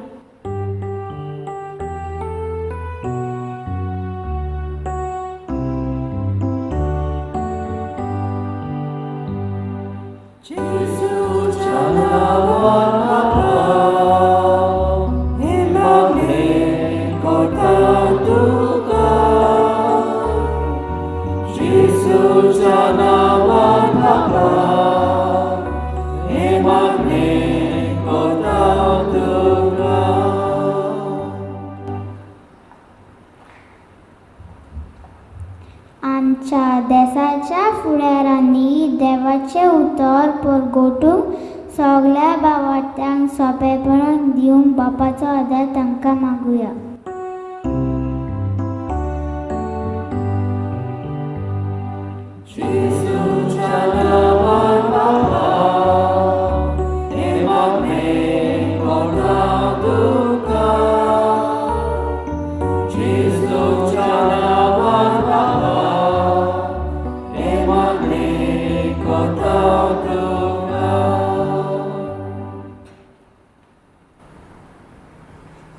आमच्या देसाच्या फुडारांनी देवाचें उतर परगटूंक सगळ्या भावार्थ्यांक सोंपेपणान दिवंक बापाचो आदार तांकां मागुया.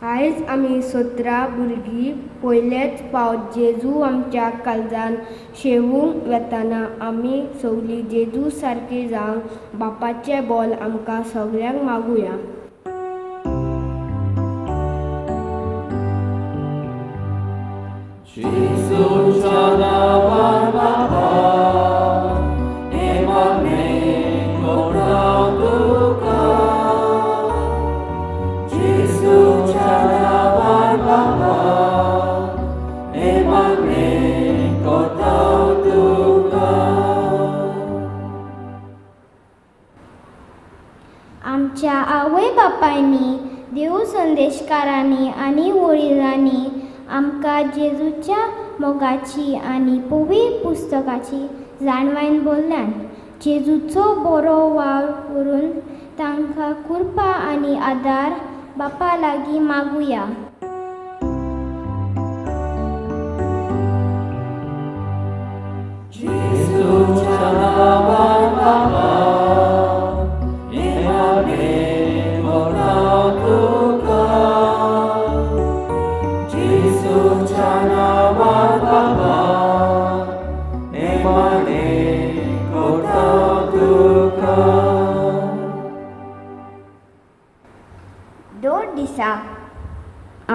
आयज आमी 17 भुरगीं पयलेच फावट जेजू आमच्या काळजान शेवूंक वेतना आमी सगळीं जेजू सारकी जावंक बापाचें बोल आमकां सगळ्यांक मागुया. आमच्या आवय बापायनी, देव संदेशकारांनी आनी वडिलांनी आमकां जेजूच्या मोगाची आनी पवित्र पुस्तकाची जाणवायन बोल्ल्यान जेजूचो बरो वावर करून तांकां कृपा आनी आदार बापा लागीं मागुया. Jesu,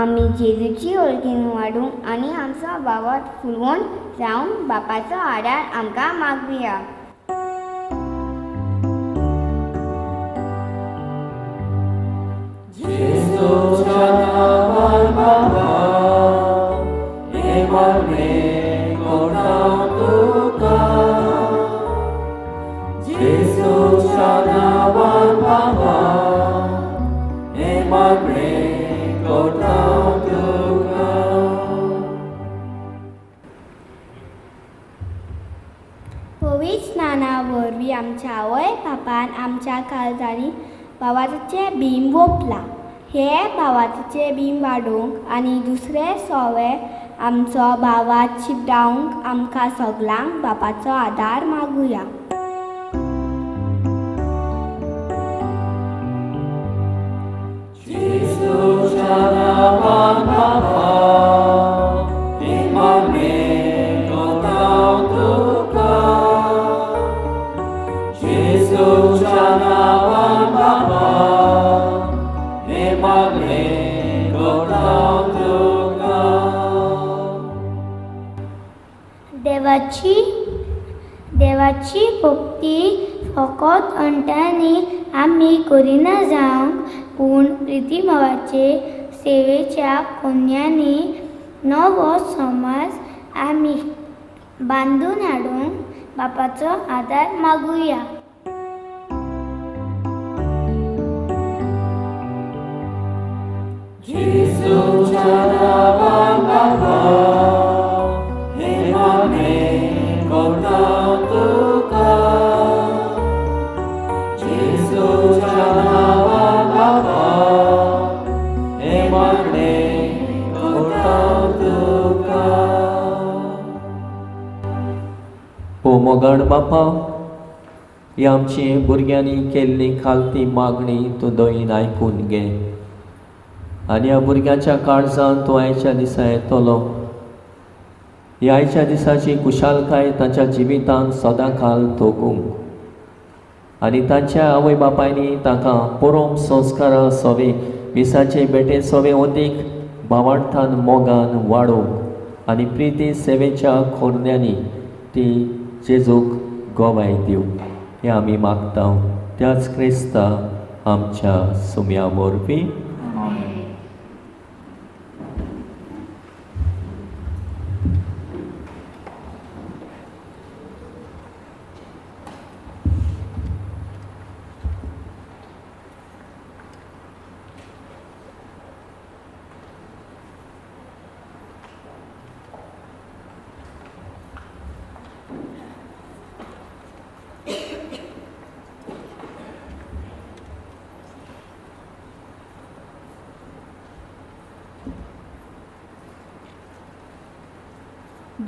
आमी जेजूची ओळखीन वाडूंक आनी आमचो बाबत फुलोवन जावंक बापाचो आदार आमकां मागुया. जेजूच्या नांवान बाबा हे मागणें करता तुका. जेजूच्या नांवान बाबा हे मागणें करता तुका. पवित्र स्नाना वरवीं आमच्या आवय बापान आमच्या काळजांनी भावार्थाचें बीम वोपलां. हे भावार्थाचें बीम वाडोवंक आनी दुसरे सोवे आमचो भावार्थ शिपडावंक आमकां सगल्यांक बापाचो आदार मागुया. जेजूच्या नांवान बाबा हे मागणें करता तुका. जेजूच्या नांवान बाबा हे मागणें करता तुका. देवाची भक्ती फकत अंटांनी आमी करिना जावंक, पूण प्रितीभावाचे सेवेच्या कोन्यांनी नवो समाज आमी बांदून हाडूंक बापाचो आदार मागुया. जेजूच्या नांवान बाबा हे मागणें करता तुका. जेजूच्या नांवान बाबा हे मागणें करता तुका. ओ मोगाळ बापा, ही आमची भुरग्यांनी केल्ली खालती मागणी तूं दयेन आयकून घे आनी ह्या भुरग्यांच्या काळजान तूं आयच्या दिसा येतलो. ह्या आयच्या दिसाची खुशालकाय तांच्या जिवितांत सदां खाल तोगूंक आनी तांच्या आवय बापायनी तांकां परम संस्कारा सोवे मिसाचे भेटे सोवे अदीक भावार्थान मोगान वाडोवंक आनी प्रिती सेवेच्या खोरन्यांनी ती जेजूक गोवाय दिवंक हें आमी मागता त्याच क्रिस्ता आमच्या सुम्या वरवीं.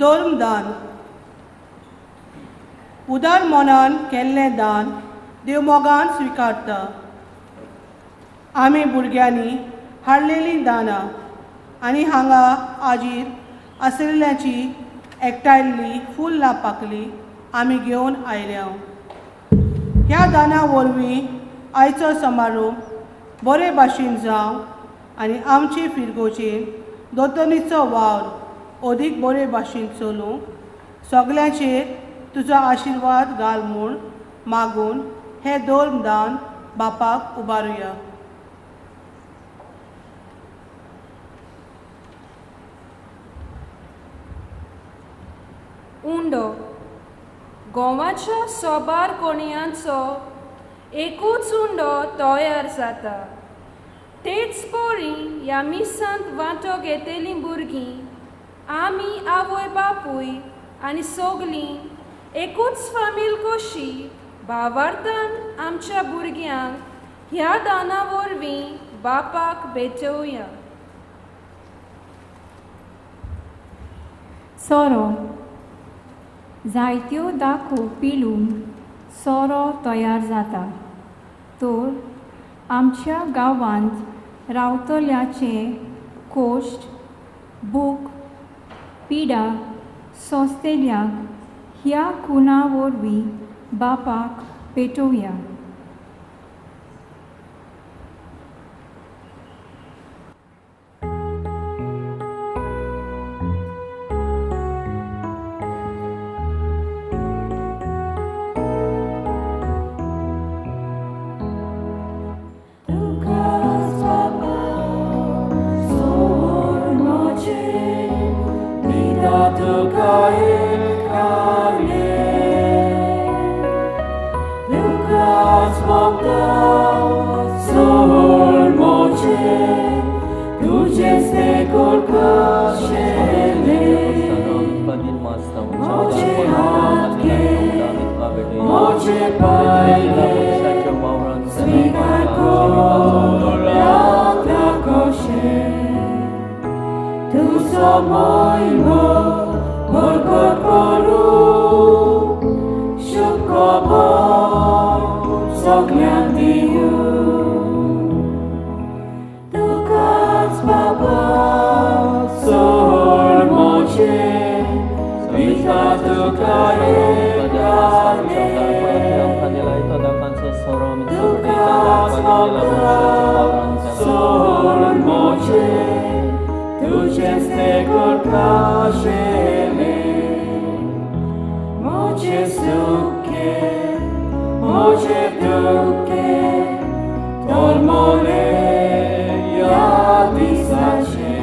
धर्म दान. उदार मनान केल्लें दान देव मोगान स्विकारता. आमी भुरग्यांनी हाडलेलीं दानां आनी हांगा आजीर आशिल्ल्याची एकठांयल्ली फुलां पाकली आमी घेवन आयल्या. ह्या दानां वरवीं आयचो समारोप बरे भाशेन जावंक आनी आमचे फिरगोचेर दोतोनीचो वावर अदीक बरे भाशेन चलूंक सगल्यांचेर तुजो आशिर्वाद घाल म्हूण मागून हें धर्म दान बापाक उबारुया. उंडो गोवाच्या सोबार कोणयांचो एकूच उंडो तयार जाता. तेच परी ह्या मिसांत वांटो घेतलीं भुरगीं आमी आवय बापूय आनी सगलीं एकूच फामील कशी भावार्थान आमच्या भुरग्यांक ह्या दाना वरवीं बापाक भेटोवया. सोरो. जायत्यो दाखो पिलून सोरो तयार जाता. तर आमच्या गांवांत रावतल्याचे कोश्ट भूक पिडा सोंसतल्यांक ह्या खुना वरवीं बापाक पेटोवया. तुझेच ते करकाशेले मोजे हात घे मोजे पाय घे स्वीकार कर राखता कशे तुजो मोयमो बरकत करूं शुभ खबर सगल्यांक दिवं तुकाच बाबा सोड मोजे पिता तुका एकल्याले तुकाच बाबा सोड मोजे तुझेच ते करकाशेले मोजे सुखे मोजे दुखे तोर मोले ह्या दिसाचे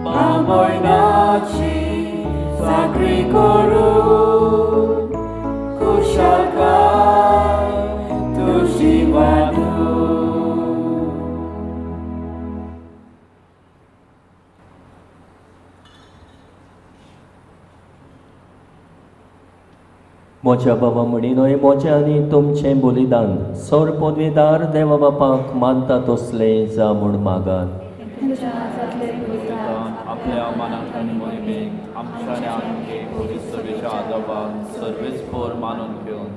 बाबयनाची चाकरी करूं कुशलकाय तुजी वाडूं. म्हज्या बाबा म्हणिनय म्हजें आनी तुमचें बलिदान सोर पदवीदार देवा बापाक मानता तसलें जा म्हूण मागात. आपल्या मनाक आनी मोहिमेक आमच्या आनी आमचे पोलीस सभेच्या आदाबान सर्वेस पोर मानून घेवन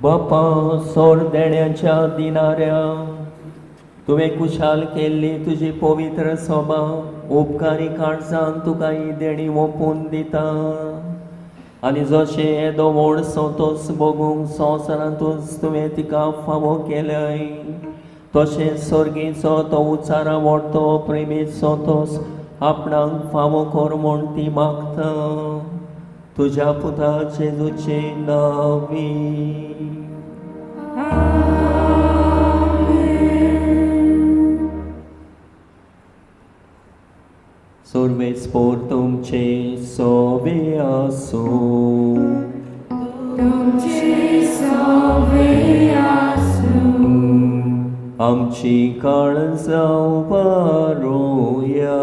बापा सोर देण्याच्या दिनाऱ्या तुवें कुशाल केल्ली तुजी पवित्र सोबा उपकारी काळजान तुका ही देणी ओंपून दिता आनी जशें येदो व्हड संतोस भोगूंक संवसारांतूच तुवें तिका फावो केलय तशें सर्गीचो तो उचारा व्हडतो प्रेमीत संतोस आपणाक फावो कर म्हूण ती मागता तुज्या पुता जेजूचे नांवी. सर्वेस्पोर तुमचे सोवे आसूं. तुमचे सोवे आसूं. आमची काळजां उबारुया.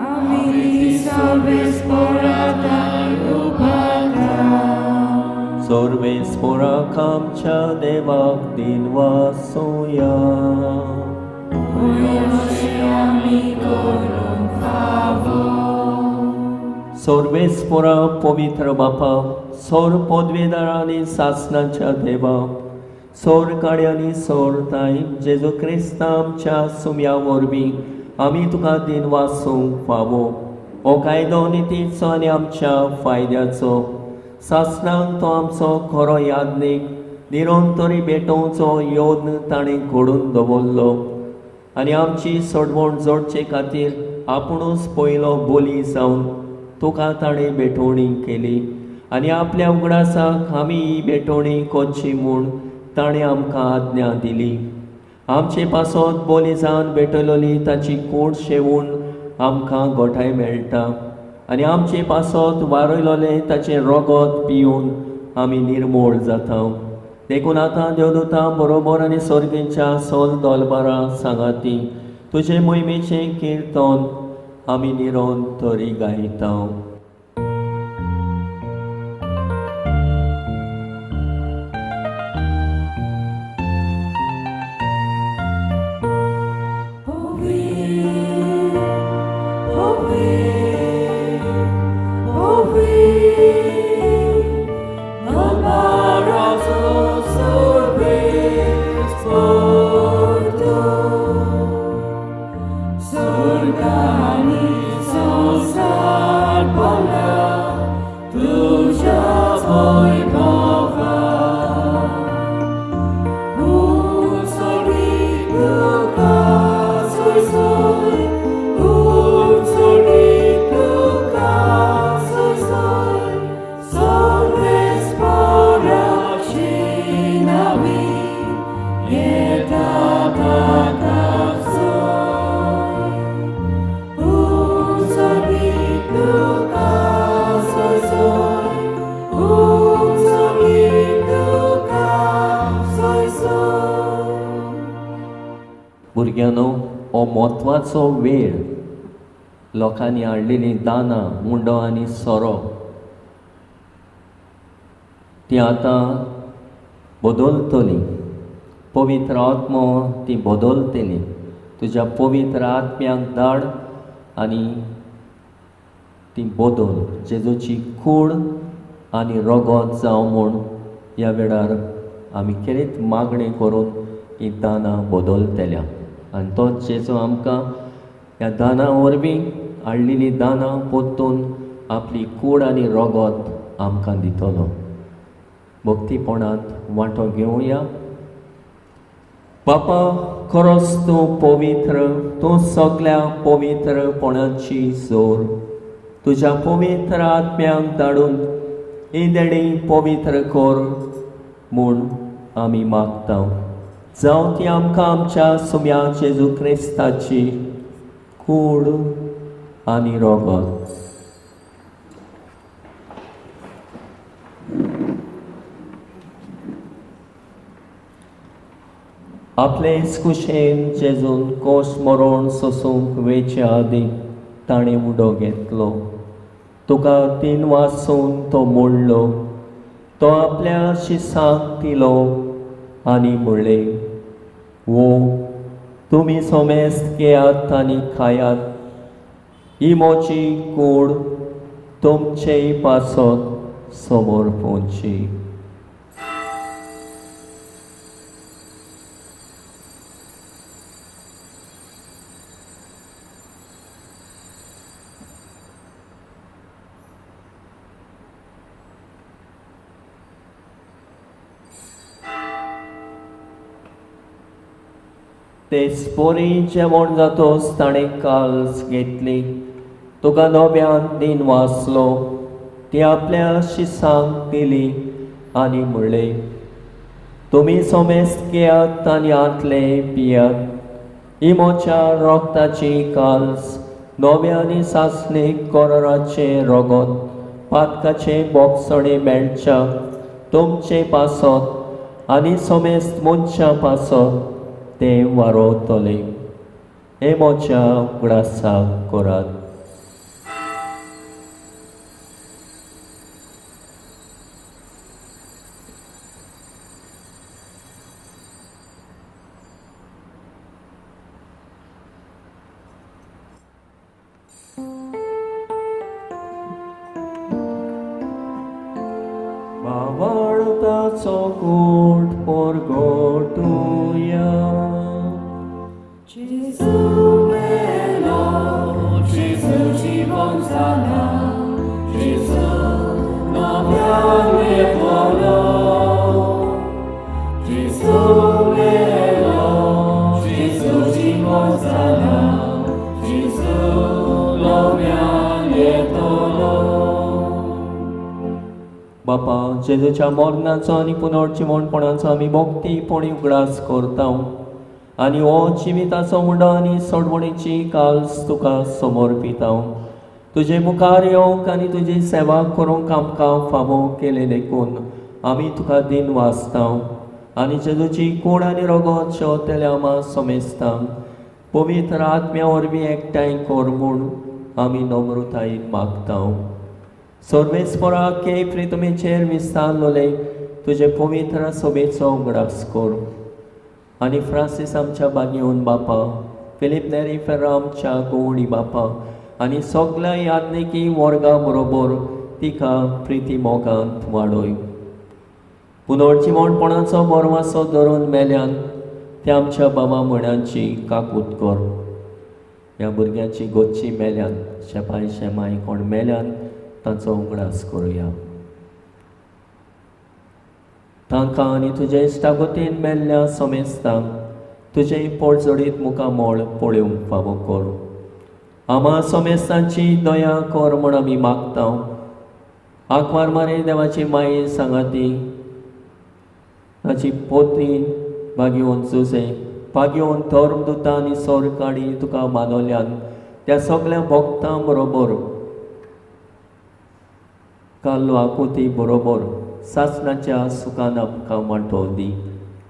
आमी सर्वेस्पोराक उबारता. सर्वेस्पोराक आमच्या देवाक दिनवासुया. सर्वेस्पोरा पवित्र बापा सोर पदवेदार आनी सासणाच्या देवा सोर काड्यांनी सोर ताय जेजू क्रिस्ता आमच्या सुम्या वरवीं आमी तुका दिनवासूंक फावो. हो कायदो नितीचो आनी आमच्या फायद्याचो सासणाक तो आमचो खरो याज्ञीक निरंतरी भेटोवचो यत्न ताणें घडून दवरलो आनी आमची सोडवण जोडचे खातीर आपुणूच पयलो बोली जावन तुका ताणें भेटवणी केली आनी आपल्या उगडासाक आमी ही भेटवणी करची म्हूण ताणें आमकां आज्ञा दिली. आमचे पासत बोली जावन भेटयलोली ताची कूड शेवून आमकां गोठाय मेळटा आनी आमचे पासत वारयलोलें ताचें रगत पिवन आमी निर्मूळ जाता. देखून आतां देवदूतां बरोबर आनी सर्गेच्या सोल दोलबारा सांगाती तुजे मोहिमेचें किर्तन आमी निरोन तरी गायता. Surgani sonsar. भुरग्यांनो, हो म्हत्वाचो वेळ. लोकांनी हाडलेली दानां, मुंडो आनी सोरो ती आतां बदलतली. पवित्र आत्मो ती बदलतली. तुज्या पवित्र आत्म्याक धाड आनी ती बदल. जेजूची कूड आनी रगत जावं म्हूण ह्या वेळार आमी खेरीत मागणें करून ही दानां बदलतल्या. आनी तोच जेजू आमकां ह्या दानां वरवीं हाडलेली दानां परतून आपली कूड आनी रगत आमकां दितलो. भक्तीपणांत वांटो घेवया. बापा, खरोच तूं पवित्र, तूं सगल्या पवित्रपणाची जोर. तुज्या पवित्र आत्म्यांक धाडून ही देणी पवित्र कर म्हूण आमी मागता. जावं ती आमकां आमच्या सुम्या जेजू क्रिस्ताची कूड आनी रगत. आपलेच कुशेन जेजून कोश मरण सोसूंक वेचे आदीं ताणें उडो घेतलो. तुका तीन वासून तो मोडलो. तो आपल्या शिसांक दिलो आनी म्हणलें, वो तुमी सोमेस्त घेयात आनी खायात. ही म्हजी कूड तुमचे पासत समोर पोवची. तेच पोरी जेवण जातोच ताणें काल्स घेतली. तुका नव्यान दिन वाचलो. ती आपल्या शिसांक दिली आनी म्हणलें, तुमी सोमेस्त घेयात आनी आंतले पियात. ही म्हज्या रगताची काल्स, नव्या आनी सासणी कराराचें रगत, पातकाचें बोगसणें मेळच्या तुमचे पासत आनी सोमेस्त मनशां पासत तें वारोवतलें. हें म्हज्या उगडासाक करात. बावळताचो गोट परगटुया. Gesù melo, Gesù जीवन जाला, Gesù नव्यान येतलो. Gesù melo, Gesù जीवन जाला, Gesù नव्यान येतलो. बापा, जेजूच्या मरणाचो आनी पुनर्जिवणपणाचो आमी भक्तीपणी उगडास करता आनी हो जिविताचो उंडो आनी सोडवणीची काल्स तुका समर्पिता. तुजे मुखार येवंक आनी तुजी सेवा करूंक आमकां फावो केलें देखून आमी तुका दिन वाचता आनी जेजूची कूड आनी रगत शेवतल्या आमा समेस्तांक पवित्र आत्म्या वरवीं एकठांय कर म्हूण आमी नम्रतायेन मागता. सर्वेस्पराक के प्रितमेचेर विस्तारलोले तुजे पवित्र सभेचो उगडास कर आनी फ्रांसीस आमच्या बागेवन बापा, फिलीप नेरी फेर्रा आमच्या गोवणी बापा आनी सगल्या याज्ञिकी वर्गा बरोबर तिका प्रिती मोगांत वाडय. पुनर्जिवणपणाचो बरवासो धरून मेल्यान त्या आमच्या बाबा म्हण्यांची काकूत कर. ह्या भुरग्यांची गोच्ची मेल्यान, शेपाय शेमाय कोण मेल्यान तांचो उगडास करुया. तांकां आनी तुजे इश्टागतीन मेल्ल्या समेस्तांक तुजें पोटजोडीत मुखामळ पळोवंक फावो कर. आमा समेस्तांची दया कर म्हूण आमी मागता. आंकवार मारे देवाची माये सांगाती ताची पोती बागेवन जुजे बागेवन धर्मदुतां आनी सोरकाडी तुका मानवल्यान त्या सगल्या भक्तां बरोबर काल्लो आकुती बरोबर सासणाच्या सुखान आमकां वांटो दी.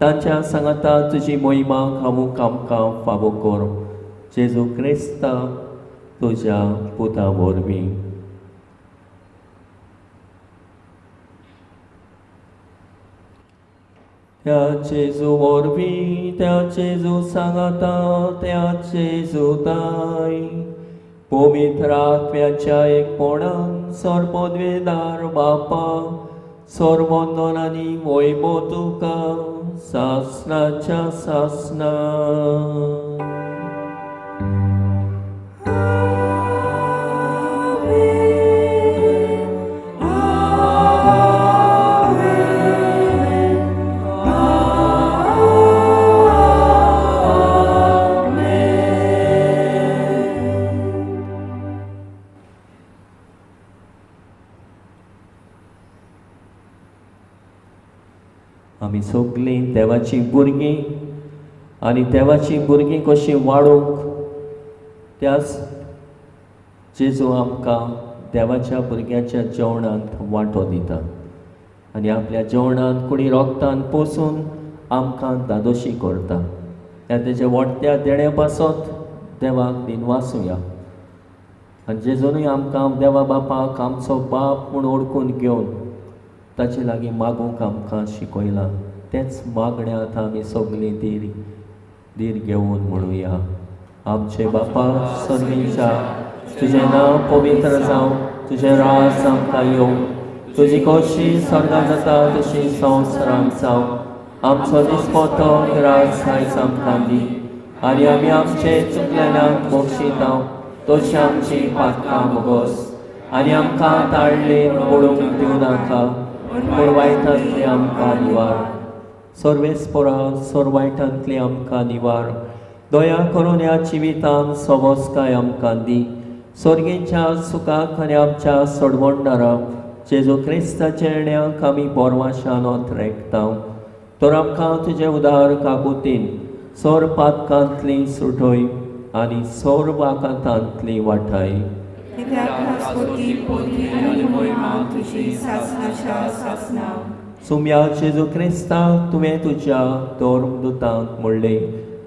तांच्या सांगाता तुजी मोहिमा खावूंक आमकां फावो कर, जेजू क्रिस्ता तुज्या पुता वरवीं. त्या जेजू वरवीं, त्या जेजू सांगाता, त्या जेजू ताय पवित्र आत्म्याच्या एकपणान सर्वोद्वेदार बापा सर्वंदन आनी वैभव तुका सासनाच्या सासना. आमी सगळीं देवाचीं भुरगीं आनी देवाचीं भुरगीं कशीं वाडोवंक त्याच जेजू आमकां देवाच्या भुरग्यांच्या जेवणांत वांटो दिता आनी आपल्या जेवणांत कुडी रोगतान पोसून आमकां दादोशी करता. त्या तेच्या वाडट्या देण्या पासत देवाक दिनवासुया. आनी जेजूनय आमकां देवा बापाक आमचो बाप म्हूण ओळखून घेवन ताचे लागीं मागूंक आमकां शिकयलां. तेंच मागणें आतां आमी सगळीं धीर घेवन म्हणुया. आमचे बापा सर्गीच्या, तुजें नांव पवित्र जावं, तुजें राज आमकां येवं, तुजी खोशी स्वर्गांत जाता तशी संवसारांत जावं. आमचो दिसपटो राज आयज आमकां दी आनी आमी आमचे चुकलेल्यांक बक्षिता तशी आमची पातकां भोगोस आनी आमकां ताळ्ळेन पडूंक दिवं नाका, पूण वायटांतली आमकां निवार. सर्वेस्पोरा सोर वायटांतली आमकां निवार. दया करून ह्या जिवितान सवस्काय आमकां दी. सर्गेच्या सुखाक आनी आमच्या सोडवणदारा जेजू क्रिस्ताच्या येण्याक आमी बोरवाशान रेखता. तर आमकां तुजें उदार काकुतीन सोर पातकांतली सुटय आनी सोर वाकातांतली वाठाय. सुम्या जेजू क्रिस्ता, तुवें तुज्या धर्मदुतांक म्हणलें,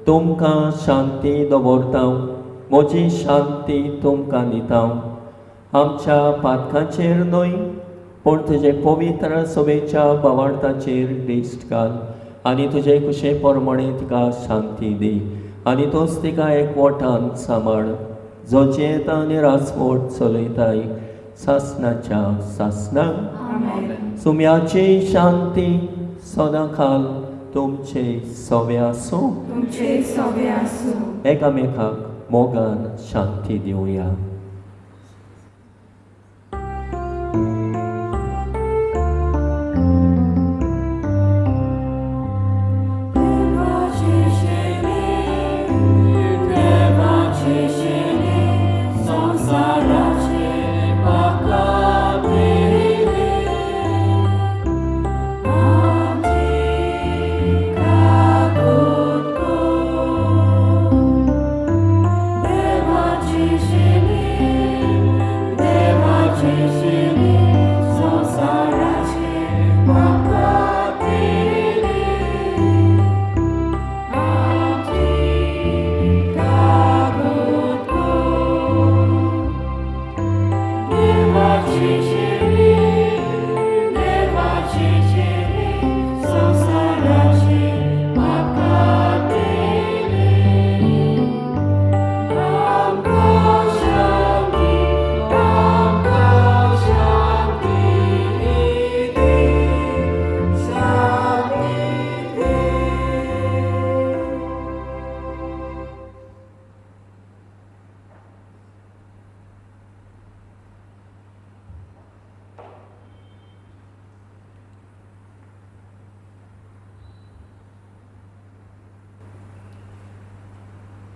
तुमकां शांती दवरता, म्हजी शांती तुमकां दिता. आमच्या पातकांचेर न्हय पूण तुजे पवित्र सभेच्या भावार्थाचेर दिश्ट घाल आनी तुजे कुशे प्रमाणे तिका शांती दी आनी तोच तिका एकवटान सांबाळ, जो जियेता आनी राजवट चलयताय सासनाच्या सासना. सुम्याची शांती सदांकाल तुमचे सवे आसूं. एकामेकाक मोगान शांती दिवया.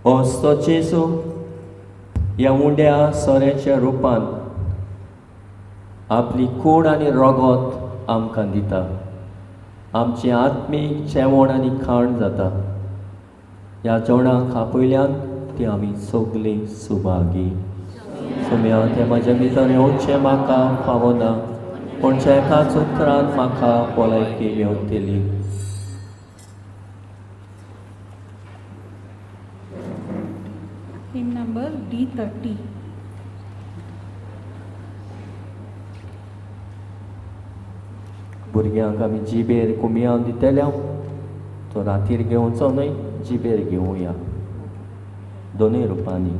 असो जेजू ह्या उंड्या सोऱ्याच्या रुपान आपली कूड आनी रगत आमकां दिता. आमचें आत्मीक जेवण आनी खाण जाता. ह्या जेवणाक आपयल्यान ती आमी सगळीं सुभागी. सुम्या तें म्हज्या भितर येवचें म्हाका फावना, पूण एकाच उतरान म्हाका भलायकी मेवतली. Hymn number D30. भुरग्यांक आमी जिबेर कुमयान दितले, तो रातीर घेवचो न्हय, जिबेर घेवया दोनूय रुपांनी.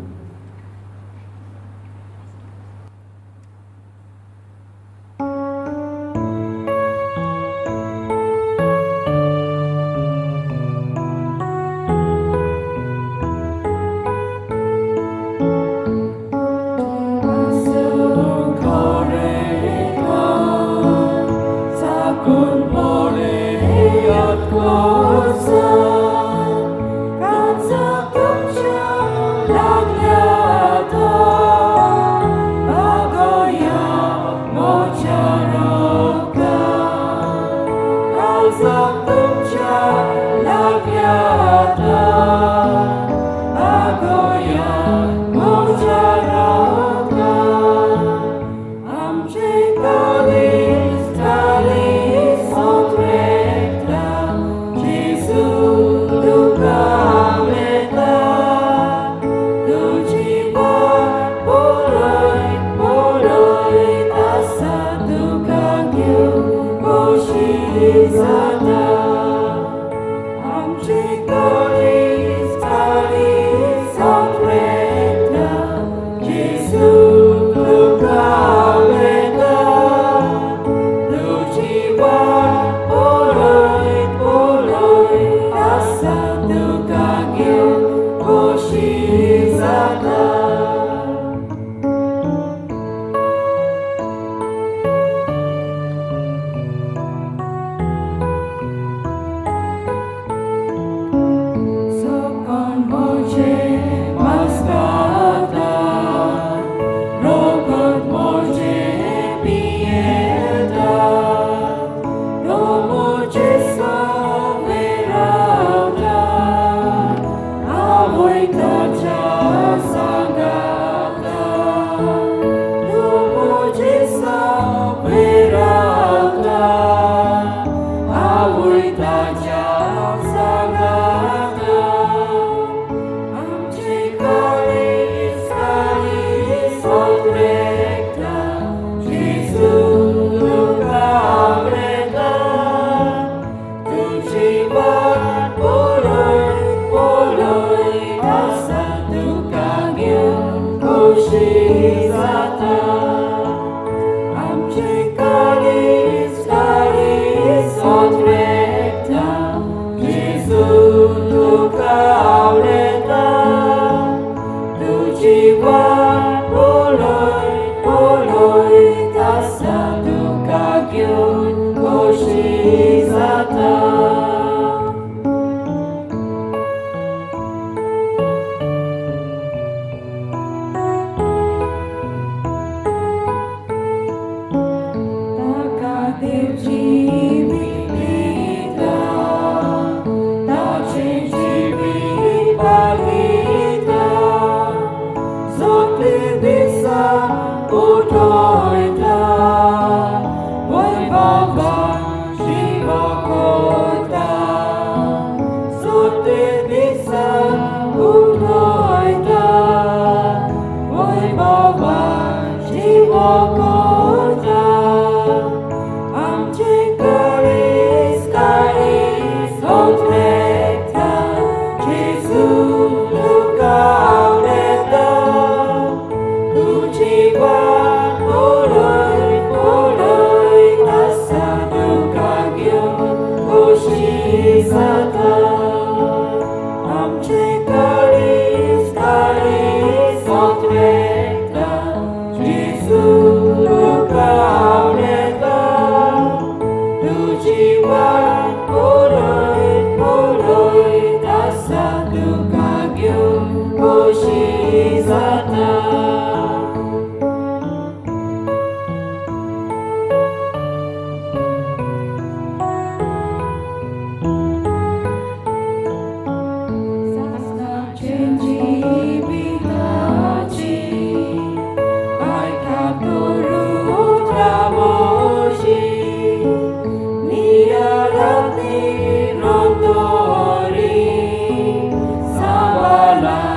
Samala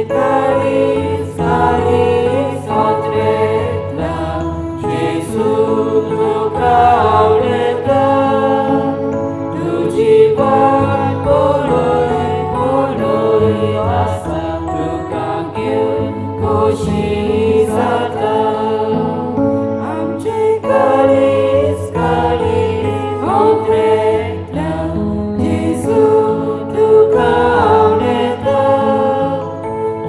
काळीज काळीज ओत्रेता जेजू तुका आवडता तुजी वाट पळय पळय आसा तुका घेवन खोशी जाता आमचे काळीज काळीज ओत्रेता जेजू तुका आवडता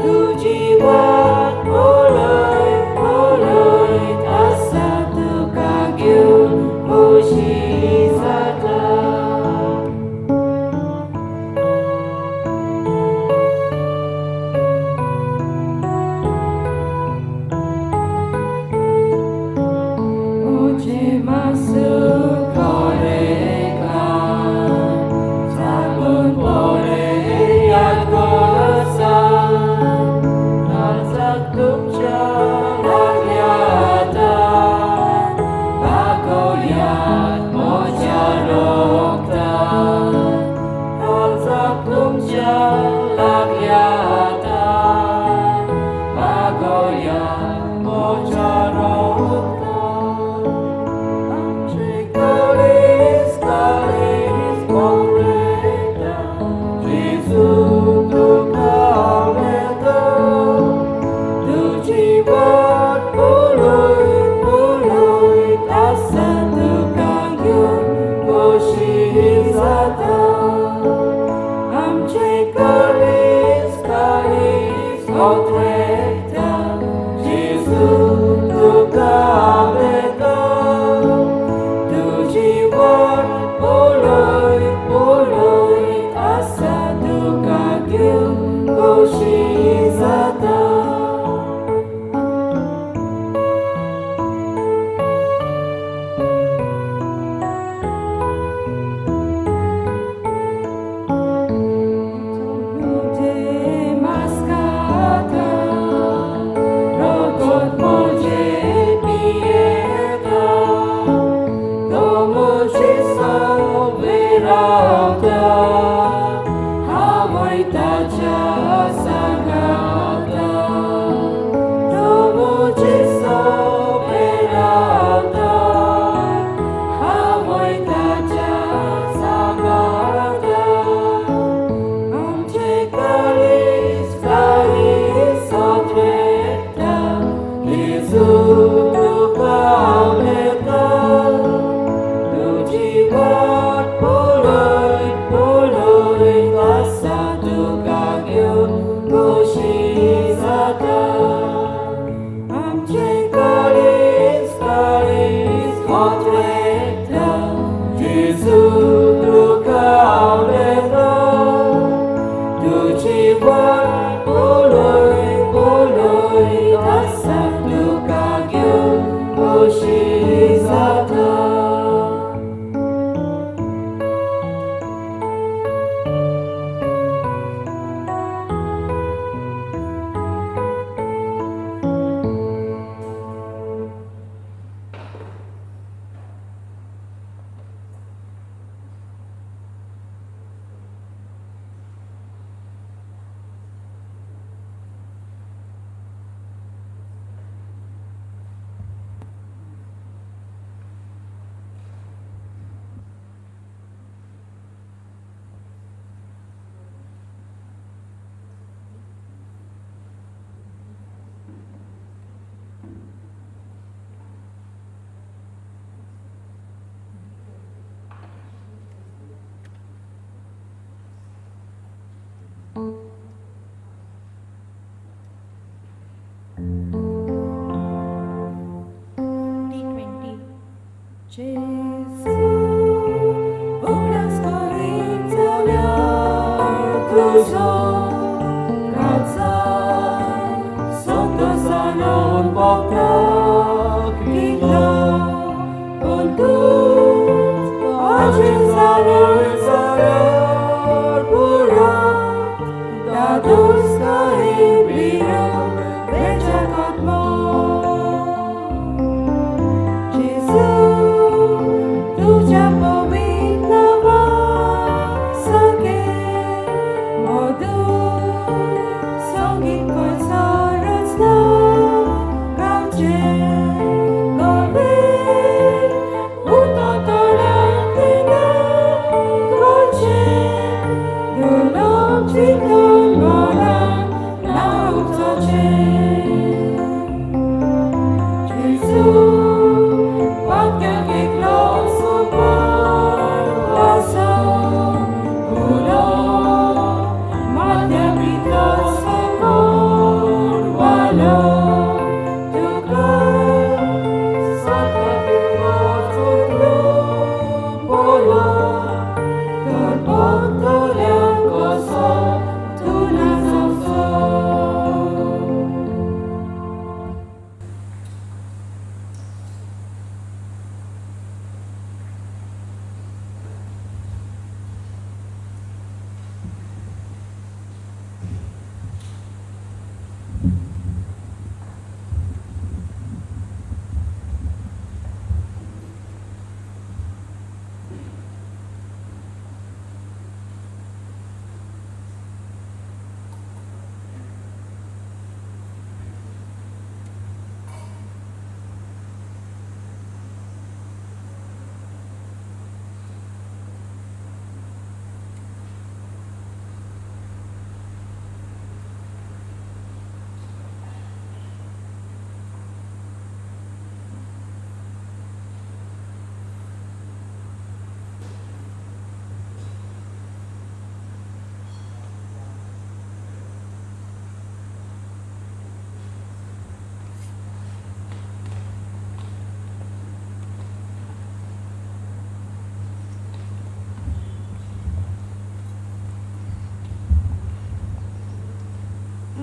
तुजी वाट पळय पळय आसा तुका घेवन खोशी जाता.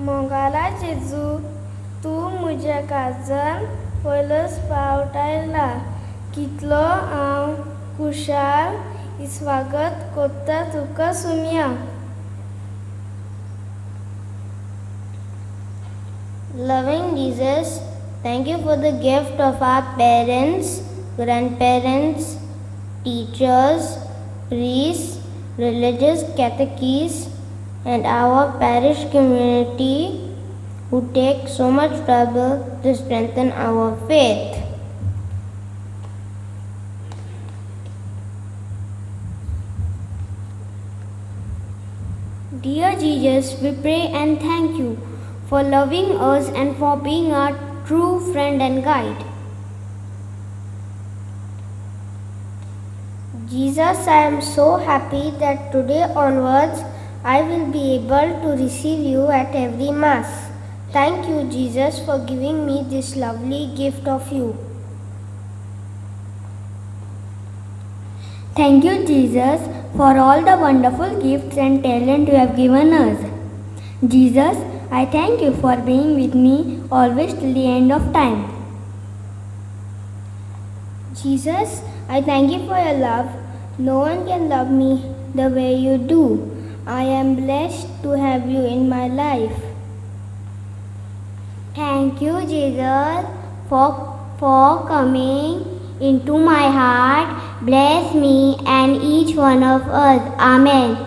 मोगाला जेजू, तूं म्हज्या काळजान पयलोच पावट आयला. कितलो हांव खुशाल स्वागत कोत्ता तुका Somaiya. Loving Jesus, thank you for the gift of our parents, grandparents, teachers, priests, religious catechists, and our parish community who take so much trouble to strengthen our faith. Dear Jesus, we pray and thank you for loving us and for being our true friend and guide. Jesus, I am so happy that today onwards I will be able to receive you at every Mass. Thank you, Jesus, for giving me this lovely gift of you. Thank you, Jesus, for all the wonderful gifts and talent you have given us. Jesus, I thank you for being with me always till the end of time. Jesus, I thank you for your love. No one can love me the way you do. I am blessed to have you in my life. Thank you, Jesus, for coming into my heart. Bless me and each one of us. Amen.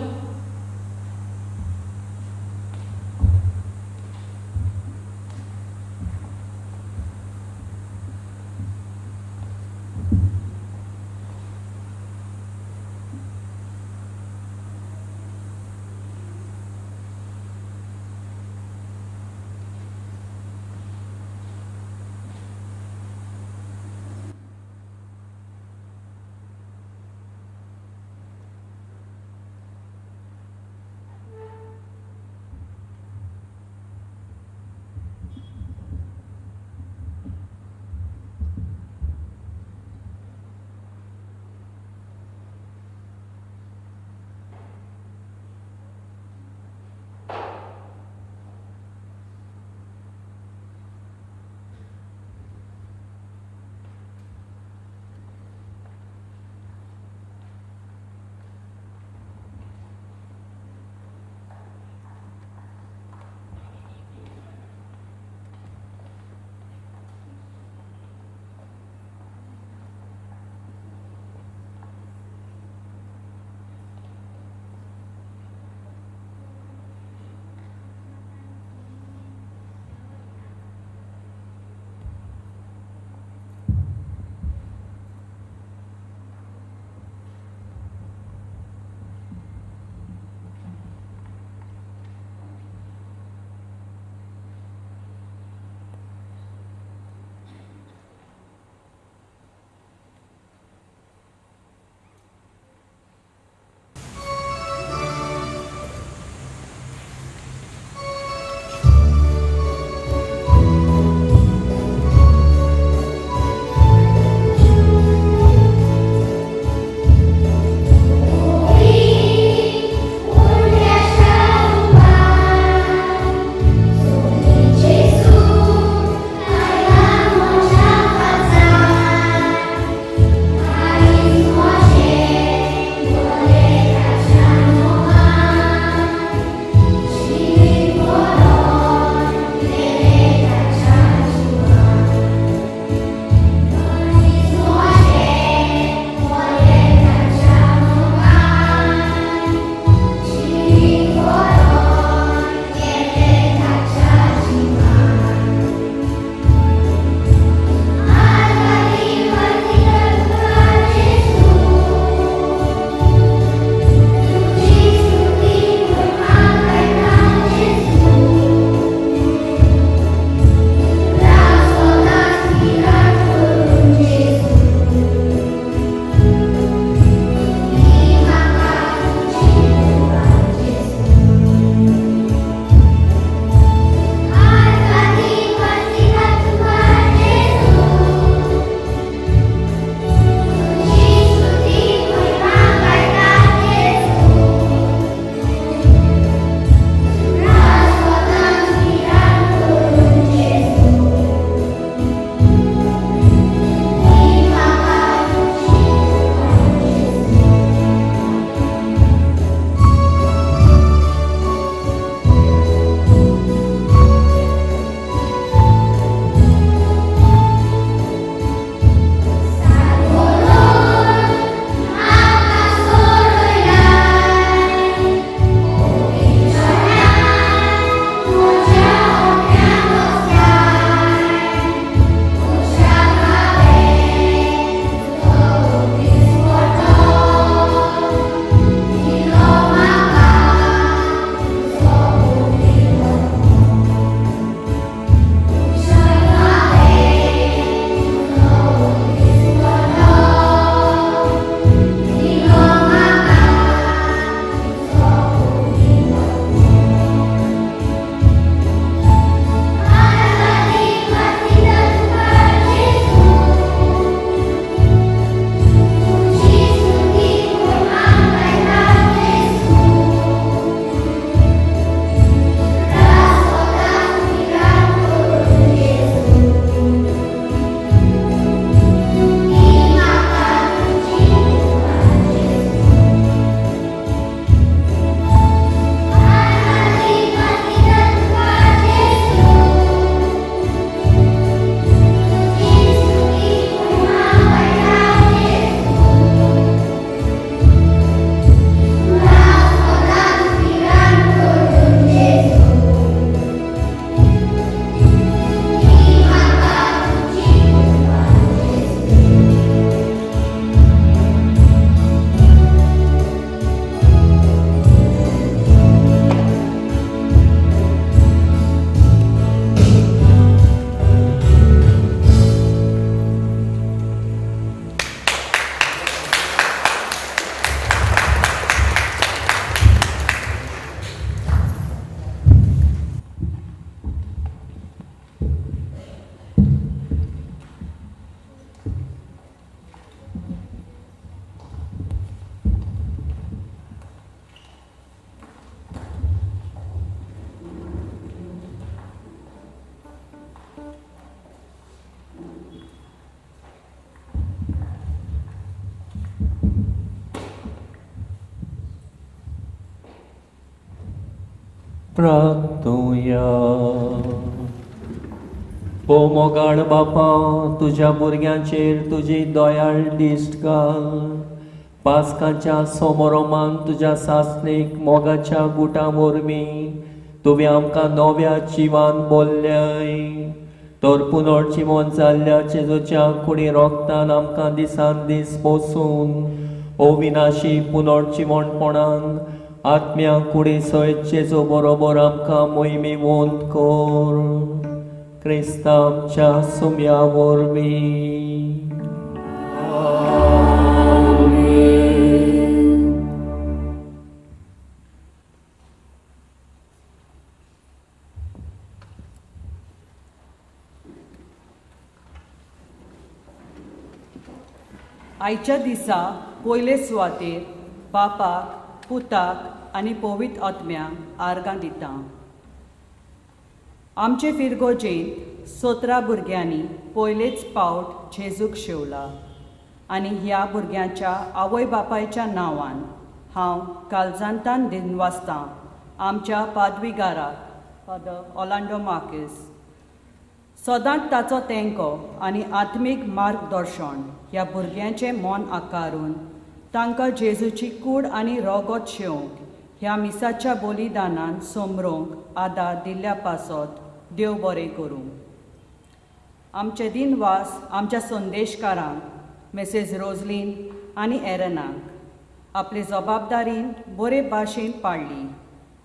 प्रार्थुया. ओ मोगाळ बापा, तुज्या भुरग्यांचेर तुजी दयाळ दिश्ट घाल. पास्काच्या सोमोरोमान तुज्या सासणीक मोगाच्या गुटां वरवीं तुवें आमकां नव्या जिवान बोल्ल्याय. तर पुनर्जिवन जाल्ल्या जेजूच्या कुडी रोगतान आमकां दिसान दीस पोसून अविनाशी पुनर्जिवणपणान आत्म्या कुडी सयत जेजू बरोबर आमकां मोहिमेवंत कर. क्रिस्तांच्या सुम्या वरवीं. आयच्या दिसा पयले सुवातेर बापाक, पुताक आनी पवित्र आत्म्याक आर्गां दिता. आमचे फिरगोजेंत 17 भुरग्यांनी पयलेच पावट जेजूक शेवला आनी ह्या भुरग्यांच्या आवय बापायच्या नांवान हांव कालजांतान दिनवासतां आमच्या पादविगाराक फादर ऑर्लांडो मार्कीस. सदांच ताचो तेंको आनी आत्मीक मार्गदर्शन ह्या भुरग्यांचें मन आकारून तांकां जेजूची कूड आनी रोगोत शेवंक ह्या मिसाच्या बलिदानान सोमरोंक आदार दिल्ल्या पासत देव बरें करूं. आमचे दिनवास आमच्या संदेशकारांक मिसेस रोजलीन आनी एरनाक आपले जबाबदारीन बरे भाशेन पाडली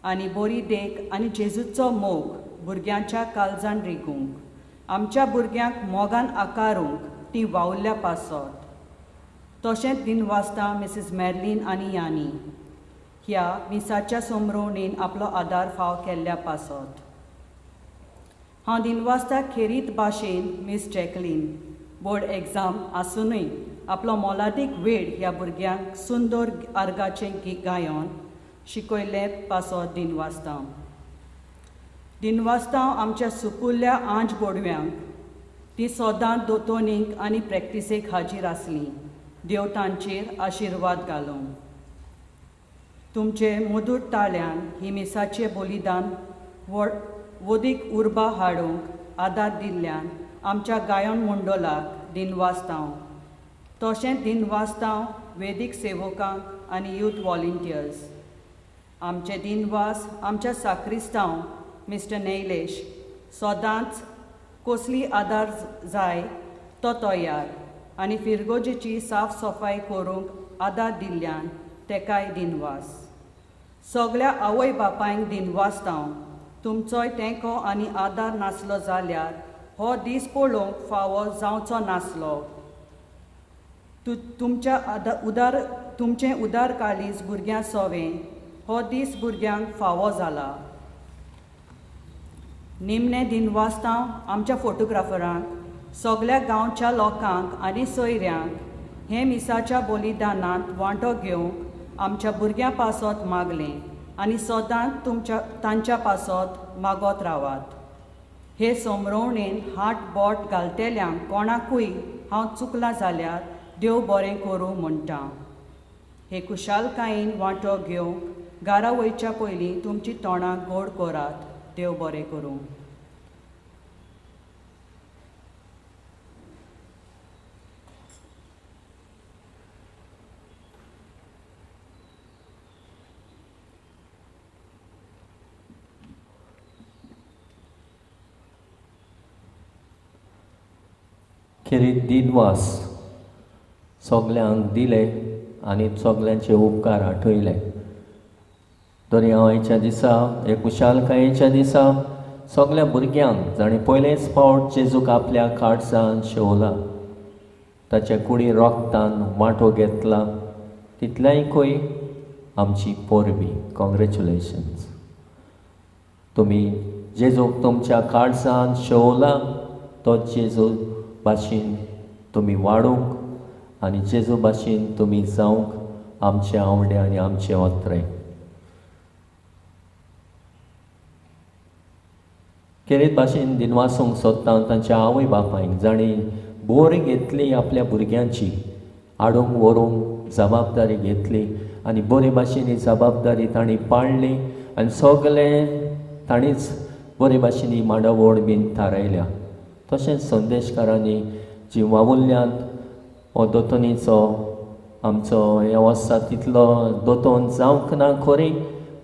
आनी बरी देख आनी जेजूचो मोग भुरग्यांच्या काळजान रिगूंक आमच्या भुरग्यांक मोगान आकारूंक ती वावुरल्या पासत. तशेंच दिनवासता मिसेस मॅर्लीन आनी यानी ह्या मिसाच्या सोमरोवणेन आपलो आदार फाव केल्ल्या पासत. हांव दिनवासता खेरीत भाशेन मिस जॅकलीन बोर्ड एग्जाम आसुनूय आपलो मोलादीक वेळ ह्या भुरग्यांक सुंदर आर्गाचें गायन शिकयल्ले पासत दिनवासता. दिनवासता आमच्या सुपुल्ल्या आंज बोडव्यांक ती सदांच दोतोनीक आनी प्रॅक्टिसेक हाजीर आसली. देव तांचेर आशिर्वाद घालूं. तुमचे मधूर ताळ्यान ही मिसाचें बलिदान वदीक उर्बा हाडूंक आदार दिल्ल्यान आमच्या गायन मंडळाक दिनवासता. तशेंच दिनवासता वेदीक सेवकांक आनी यूथ वॉलंटियर्स. आमचे दिनवास आमच्या साक्रिस्तांव मिस्टर नैलेश सदांच कसली आदार जाय तो तयार आनी फिरगोजेची साफ सफाय करूंक आदार दिल्ल्यान तेकाय दिनवास. सगळ्या आवय बापायंक दिनवासता. तुमचोय तेंको आनी आदार नासलो जाल्यार हो दीस पळोवंक फावो जावचो नासलो. तुमचें उदार काळीज भुरग्यां सोवें हो दीस भुरग्यांक फावो जाला. निमणे दिनवासता आमच्या फोटोग्राफरांक, सगळ्या गांवच्या लोकांक आनी सोयऱ्यांक हे मिसाच्या बलिदानांत वांटो घेवंक आमच्या भुरग्यां पासत मागलें आनी सदांच तांच्या पासत मागत रावात. हे सोमरोवणेन हात बोट घालतल्यांक कोणाकूय हांव चुकलां जाल्यार देव बरें करूं म्हणटा. हे खुशालकायेन वांटो घेवंक घरा वयच्या पयलीं तुमची तोंडां गोड करात. देव बरें करूं. खेरीत दिनवास सगल्यांक दिले आनी सगल्यांचे उपकार आठयले. तरी हांव आयच्या दिसा हे खुशालकायेच्या दिसा सगल्या भुरग्यांक जाणें पयलेच फावट जेजूक आपल्या काळजान शेवला, ताच्या कुडी रोगतान वांटो घेतला, तितल्याकूय आमची परबी. कॉंग्रेच्युलेशन्स. तुमी जेजूक तुमच्या काळजान शेवला तो जेजू भाशेन तुमी वाडूंक आनी जेजू भाशेन तुमी जावंक आमचे आवडे आनी आमचे ओत्रे. खेरीत भाशेन दिनवासूंक सोदता तांच्या आवय बापायक जांणी बोरी घेतली आपल्या भुरग्यांची, हाडूंक व्हरूंक जबाबदारी घेतली आनी बरे भाशेन ही जबाबदारी तांणी पाळ्ळी आनी सगळे ताणीच बरे भाशेन ही मांडावळ बीन थारायल्या. तशेंच संदेशकारांनी जी वावुरल्यांत हो दोतोनीचो आमचो हे वर्सा तितलो दोतोन जावंक ना खरी,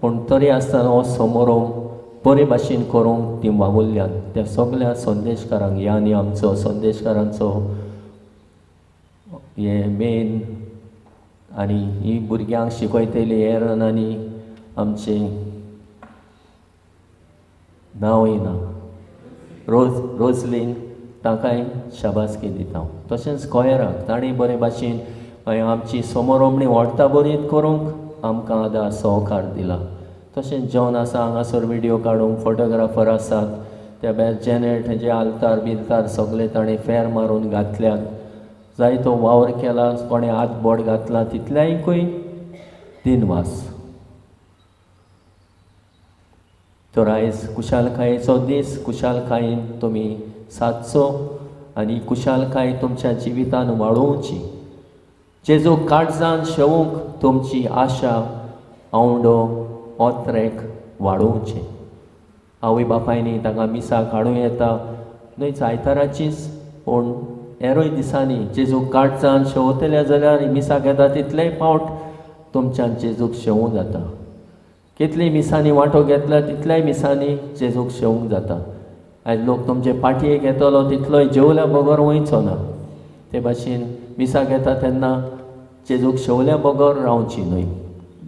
पूण तरी आसतना हो समारोह बरे भाशेन करूंक ती वावुरल्यांत. त्या सगळ्या संदेशकारांक ह्या आनी आमचो संदेशकारांचो हे मेन आनी ही भुरग्यांक शिकयतली एरन आनी आमचें नांवय ना रोजलीन, तांकांय शाबासकी दिता हांव. तशेंच कोयराक तांणी बरे भाशेन आमची समोरोमणी व्हडता बरी करूंक आमकां आदार सहकार दिला. तशेंच जॉन आसा हांगासर विडियो काडूंक, फोटोग्राफर आसात, त्या भायर जेनेट हेजे आल्तार बिल्तार सगळे ताणें फेर मारून घातल्यात, जायतो वावर केला, कोणें हात बोट घातला तितल्याकूय दिनवास. तर आयज कुशालकायेचो दीस, कुशालकायेन तुमी सादचो आनी कुशालकाय तुमच्या जिवितान वाडोवची. जेजू काळजान शेवूंक तुमची आशा आवंडो ओत्रेक वाडोवचें. आवय बापायनी तांकां मिसाक हाडूं येता न्हय आयताराचीच, पूण हेरूय दिसांनी जेजू काळजान शेवतले जाल्यार मिसाक येता तितलेय फावट तुमच्यान जेजूक शेवूं जाता. कितली मिसांनी वांटो घेतला तितल्याय मिसांनी जेजूक शेवूंक जाता. आयज लोक तुमचे पाटयेक येतलो तितलोय जेवल्या बगर वयचो ना, ते भाशेन मिसाक येता तेन्ना जेजूक शेवल्या बगर रावची न्हय.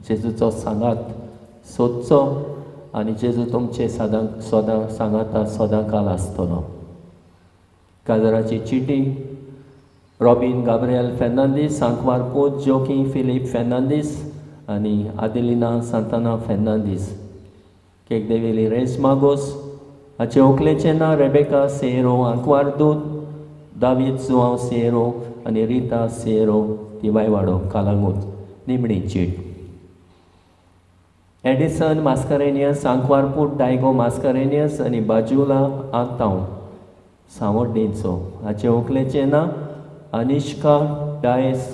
जेजूचो सांगात सोदचो आनी जेजू तुमचे सदां सदां सांगाता सदां काल आसतलो. काजराची चिटी रॉबीन गाब्रियल फेर्नांदीस, सांकवार पूत जोकी फिलीप फेर्नांदीस आनी आदेलिना सांताना फेर्नांदीस, केकदेवेली रेस मागोस, हाचे व्हंकलेचें नांव रेबेका सेरो, आंकवार दूत दावीद जुआंव सेरो आनी रिता सेरो, तिवायवाडो कालांगूट. निमणी चीट एडिसन मास्करेनियस, आंकवारपूत डायगो मास्करेनियस आनी बाजुला आंतांव सांवड्डेंचो, हाचे व्हंकलेचें नांव अनिश्का डायस,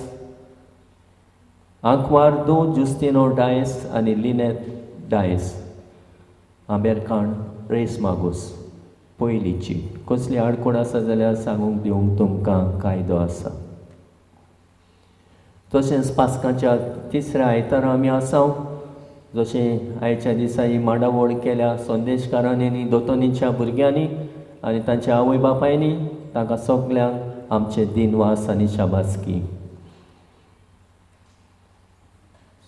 आंकवार दो जुस्तिनो डायस आनी लिनेत डायस, आंबेरकाण रेस मागोस. पयलीची कसली आडकोण आसा जाल्यार सांगूंक दिवंक तुमकां कायदो आसा. तशेंच पास्काच्या तिसऱ्या आयतारा आमी आसा, जशें आयच्या दिसा ही मांडावळ केल्या संदेशकारांनी आनी दोतोनीच्या भुरग्यांनी आनी तांच्या आवय बापायनी, तांकां सगल्यांक आमचे दिनवास आनी शाबासकी.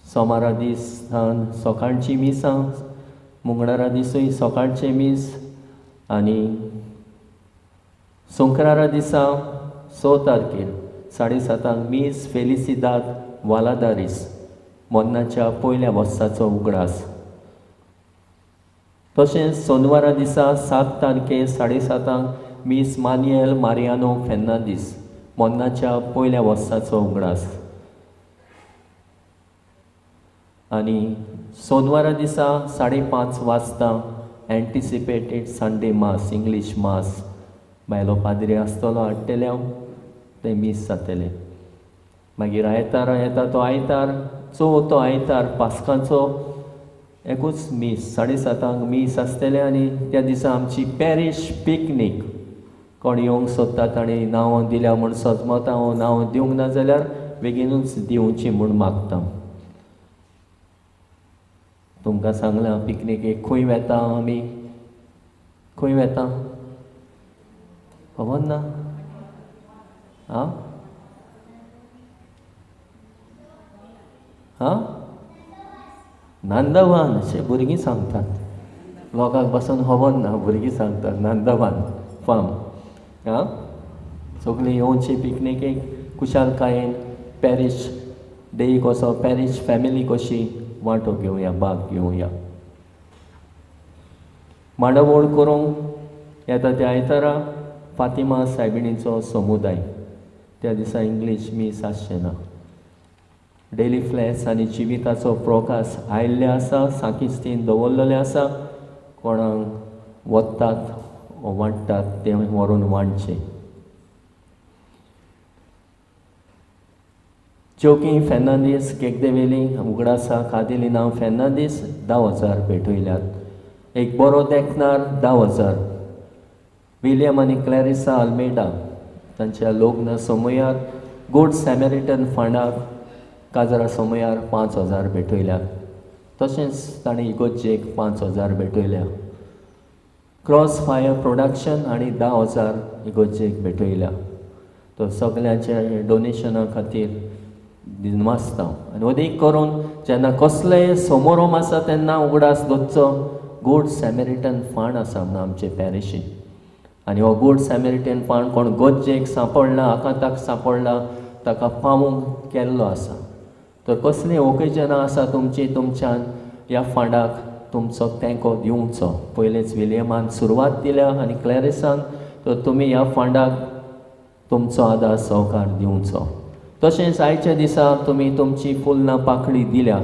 सोमारा दिसान सकाळची मिसां, मंगळारा दिसूय सकाळचें मीस आनी संक्रारा दिसा 6 तारखेर 7:30 मीस फेलिसिदाद वालादारीस, मोन्नाच्या पयल्या वर्साचो उगडास. तशेंच सोनवारा दिसा 7 तारखेर 7:30 मीस मान्युएल मारियानो फेर्नांदीस, मोन्नाच्या पयल्या वर्साचो उगडास. आनी सोनवारा दिसा 5:30 वाजता एन्टिसिपेटेड संडे मास, इंग्लीश मास, भायलो पाद्री आसतलो हाडटले हांव, तें मीस जातलें. मागीर आयतारा येता तो आयतार, चवथो आयतार पास्काचो एकूच मीस 7:30 मीस आसतलें. आनी त्या दिसा आमची पॅरीश पिकनीक, कोण येवंक सोदता ताणें नांवां दिल्या म्हूण सजमता, हांव नांव दिवंक ना जाल्यार बेगीनूच दिवची म्हूण मागता. तुमकां सांगलां पिकनिकेक खंय वेता आमी, खंय वेता खबर ना? आं आं नांदवान अशें भुरगीं सांगतात, लोकांक बसून खबर ना, भुरगीं सांगतात नांदवान फार्म. आं सगळीं येवची पिकनिकेक कुशालकायेन पॅरीश डे कसो, पॅरीश फॅमिली कशी वांटो घेवया, भाग घेवया. मांडावळ करूंक येता त्या आयतारा फातिमा सायबिणीचो समुदाय, त्या दिसा इंग्लीश मीस आसचें ना. डेली फ्लॅश आनी जिविताचो प्रकाश आयिल्ले आसा, सांकिस्तीन दवरलेले आसा, कोणाक वतात वांट्टात तें व्हरून वांटचें. जोकी फेर्नांदीस केकदेवेली उगडासा कादेलिना फेर्नांदीस 10,000 भेटयल्यात. एक बरो देखणार 10,000. विलियम आनी क्लॅरिसा आल्मेडा तांच्या लग्न समयार गुड सॅमेरिटन फंडाक काजरा समयार 5,000 भेटयल्यात. तशेंच ताणें इगोर्जेक 5,000 भेटयल्या. क्रॉस फायर प्रोडक्शन आनी 10,000 इगोर्जेक भेटयल्या. तर सगळ्यांच्या डोनेशना खातीर दिनवासता. आनी अदीक करून जेन्ना कसलेय समारोम आसा तेन्ना उगडास दवरचो गुड सॅमेरिटन फंड आसा म्हणून आमचे पॅरिशीन. आनी हो गुड सॅमेरिटन फंड कोण गरजेक सांपडला, आकांताक सांपडला ताका पावूंक केल्लो आसा. तर कसलीं ओकेजनां आसा तुमची, तुमच्यान ह्या फंडाक तुमचो तेंको दिवचो. पयलेच विलियमान सुरवात दिल्या आनी क्लॅरिसान, तर तुमी ह्या फंडाक तुमचो आदार सहकार दिवचो. तशेंच आयच्या दिसा तुमी तुमची फुलना पाकळी दिल्या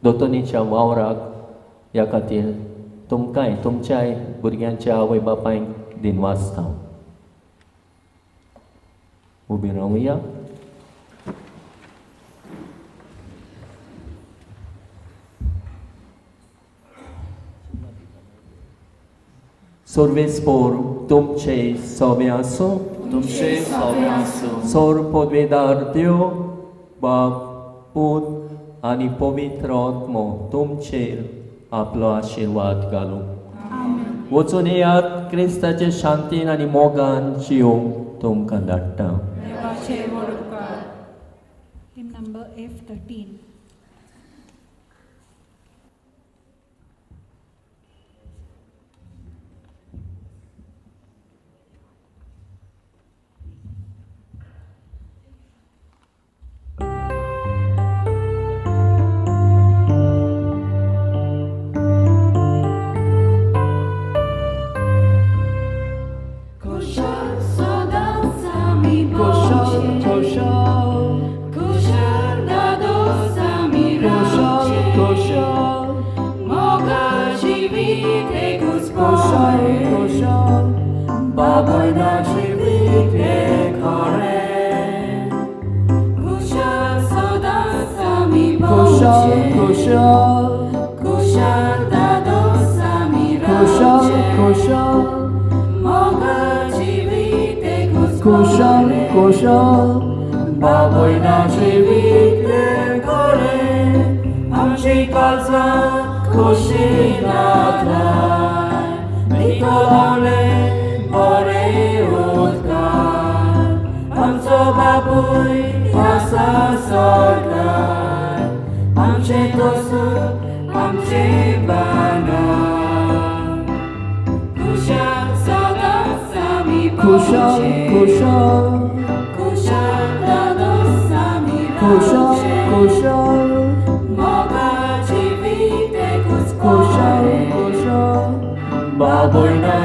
दोतोनीच्या वावराक, ह्या खातीर तुमकांय तुमच्याय भुरग्यांच्या आवय बापायक दिनवासता. उबी रावया. सर्वेस्पोर तुमचे सवे आसूं. तुमचे सवे आसूं. सोर पदवेदार देव बाप पूत आनी पवित्र आत्मो तुमचेर आपलो आशिर्वाद घालूं. वचून येयात, क्रिस्ताचे शांतीन आनी मोगान जियोंक तुमकां धाडटा. Hymn number F13. Kushal, kushal, baboy na jivit kore, amchi kalza kushi natrai, mitolole bore utkar, amcho baboy asa sarkar, amche tosu, amche bana. Kushal sada sami Kushal, kushal, kushal dado sami kushal, kushal, moga jivite kushal, kushal, baboy na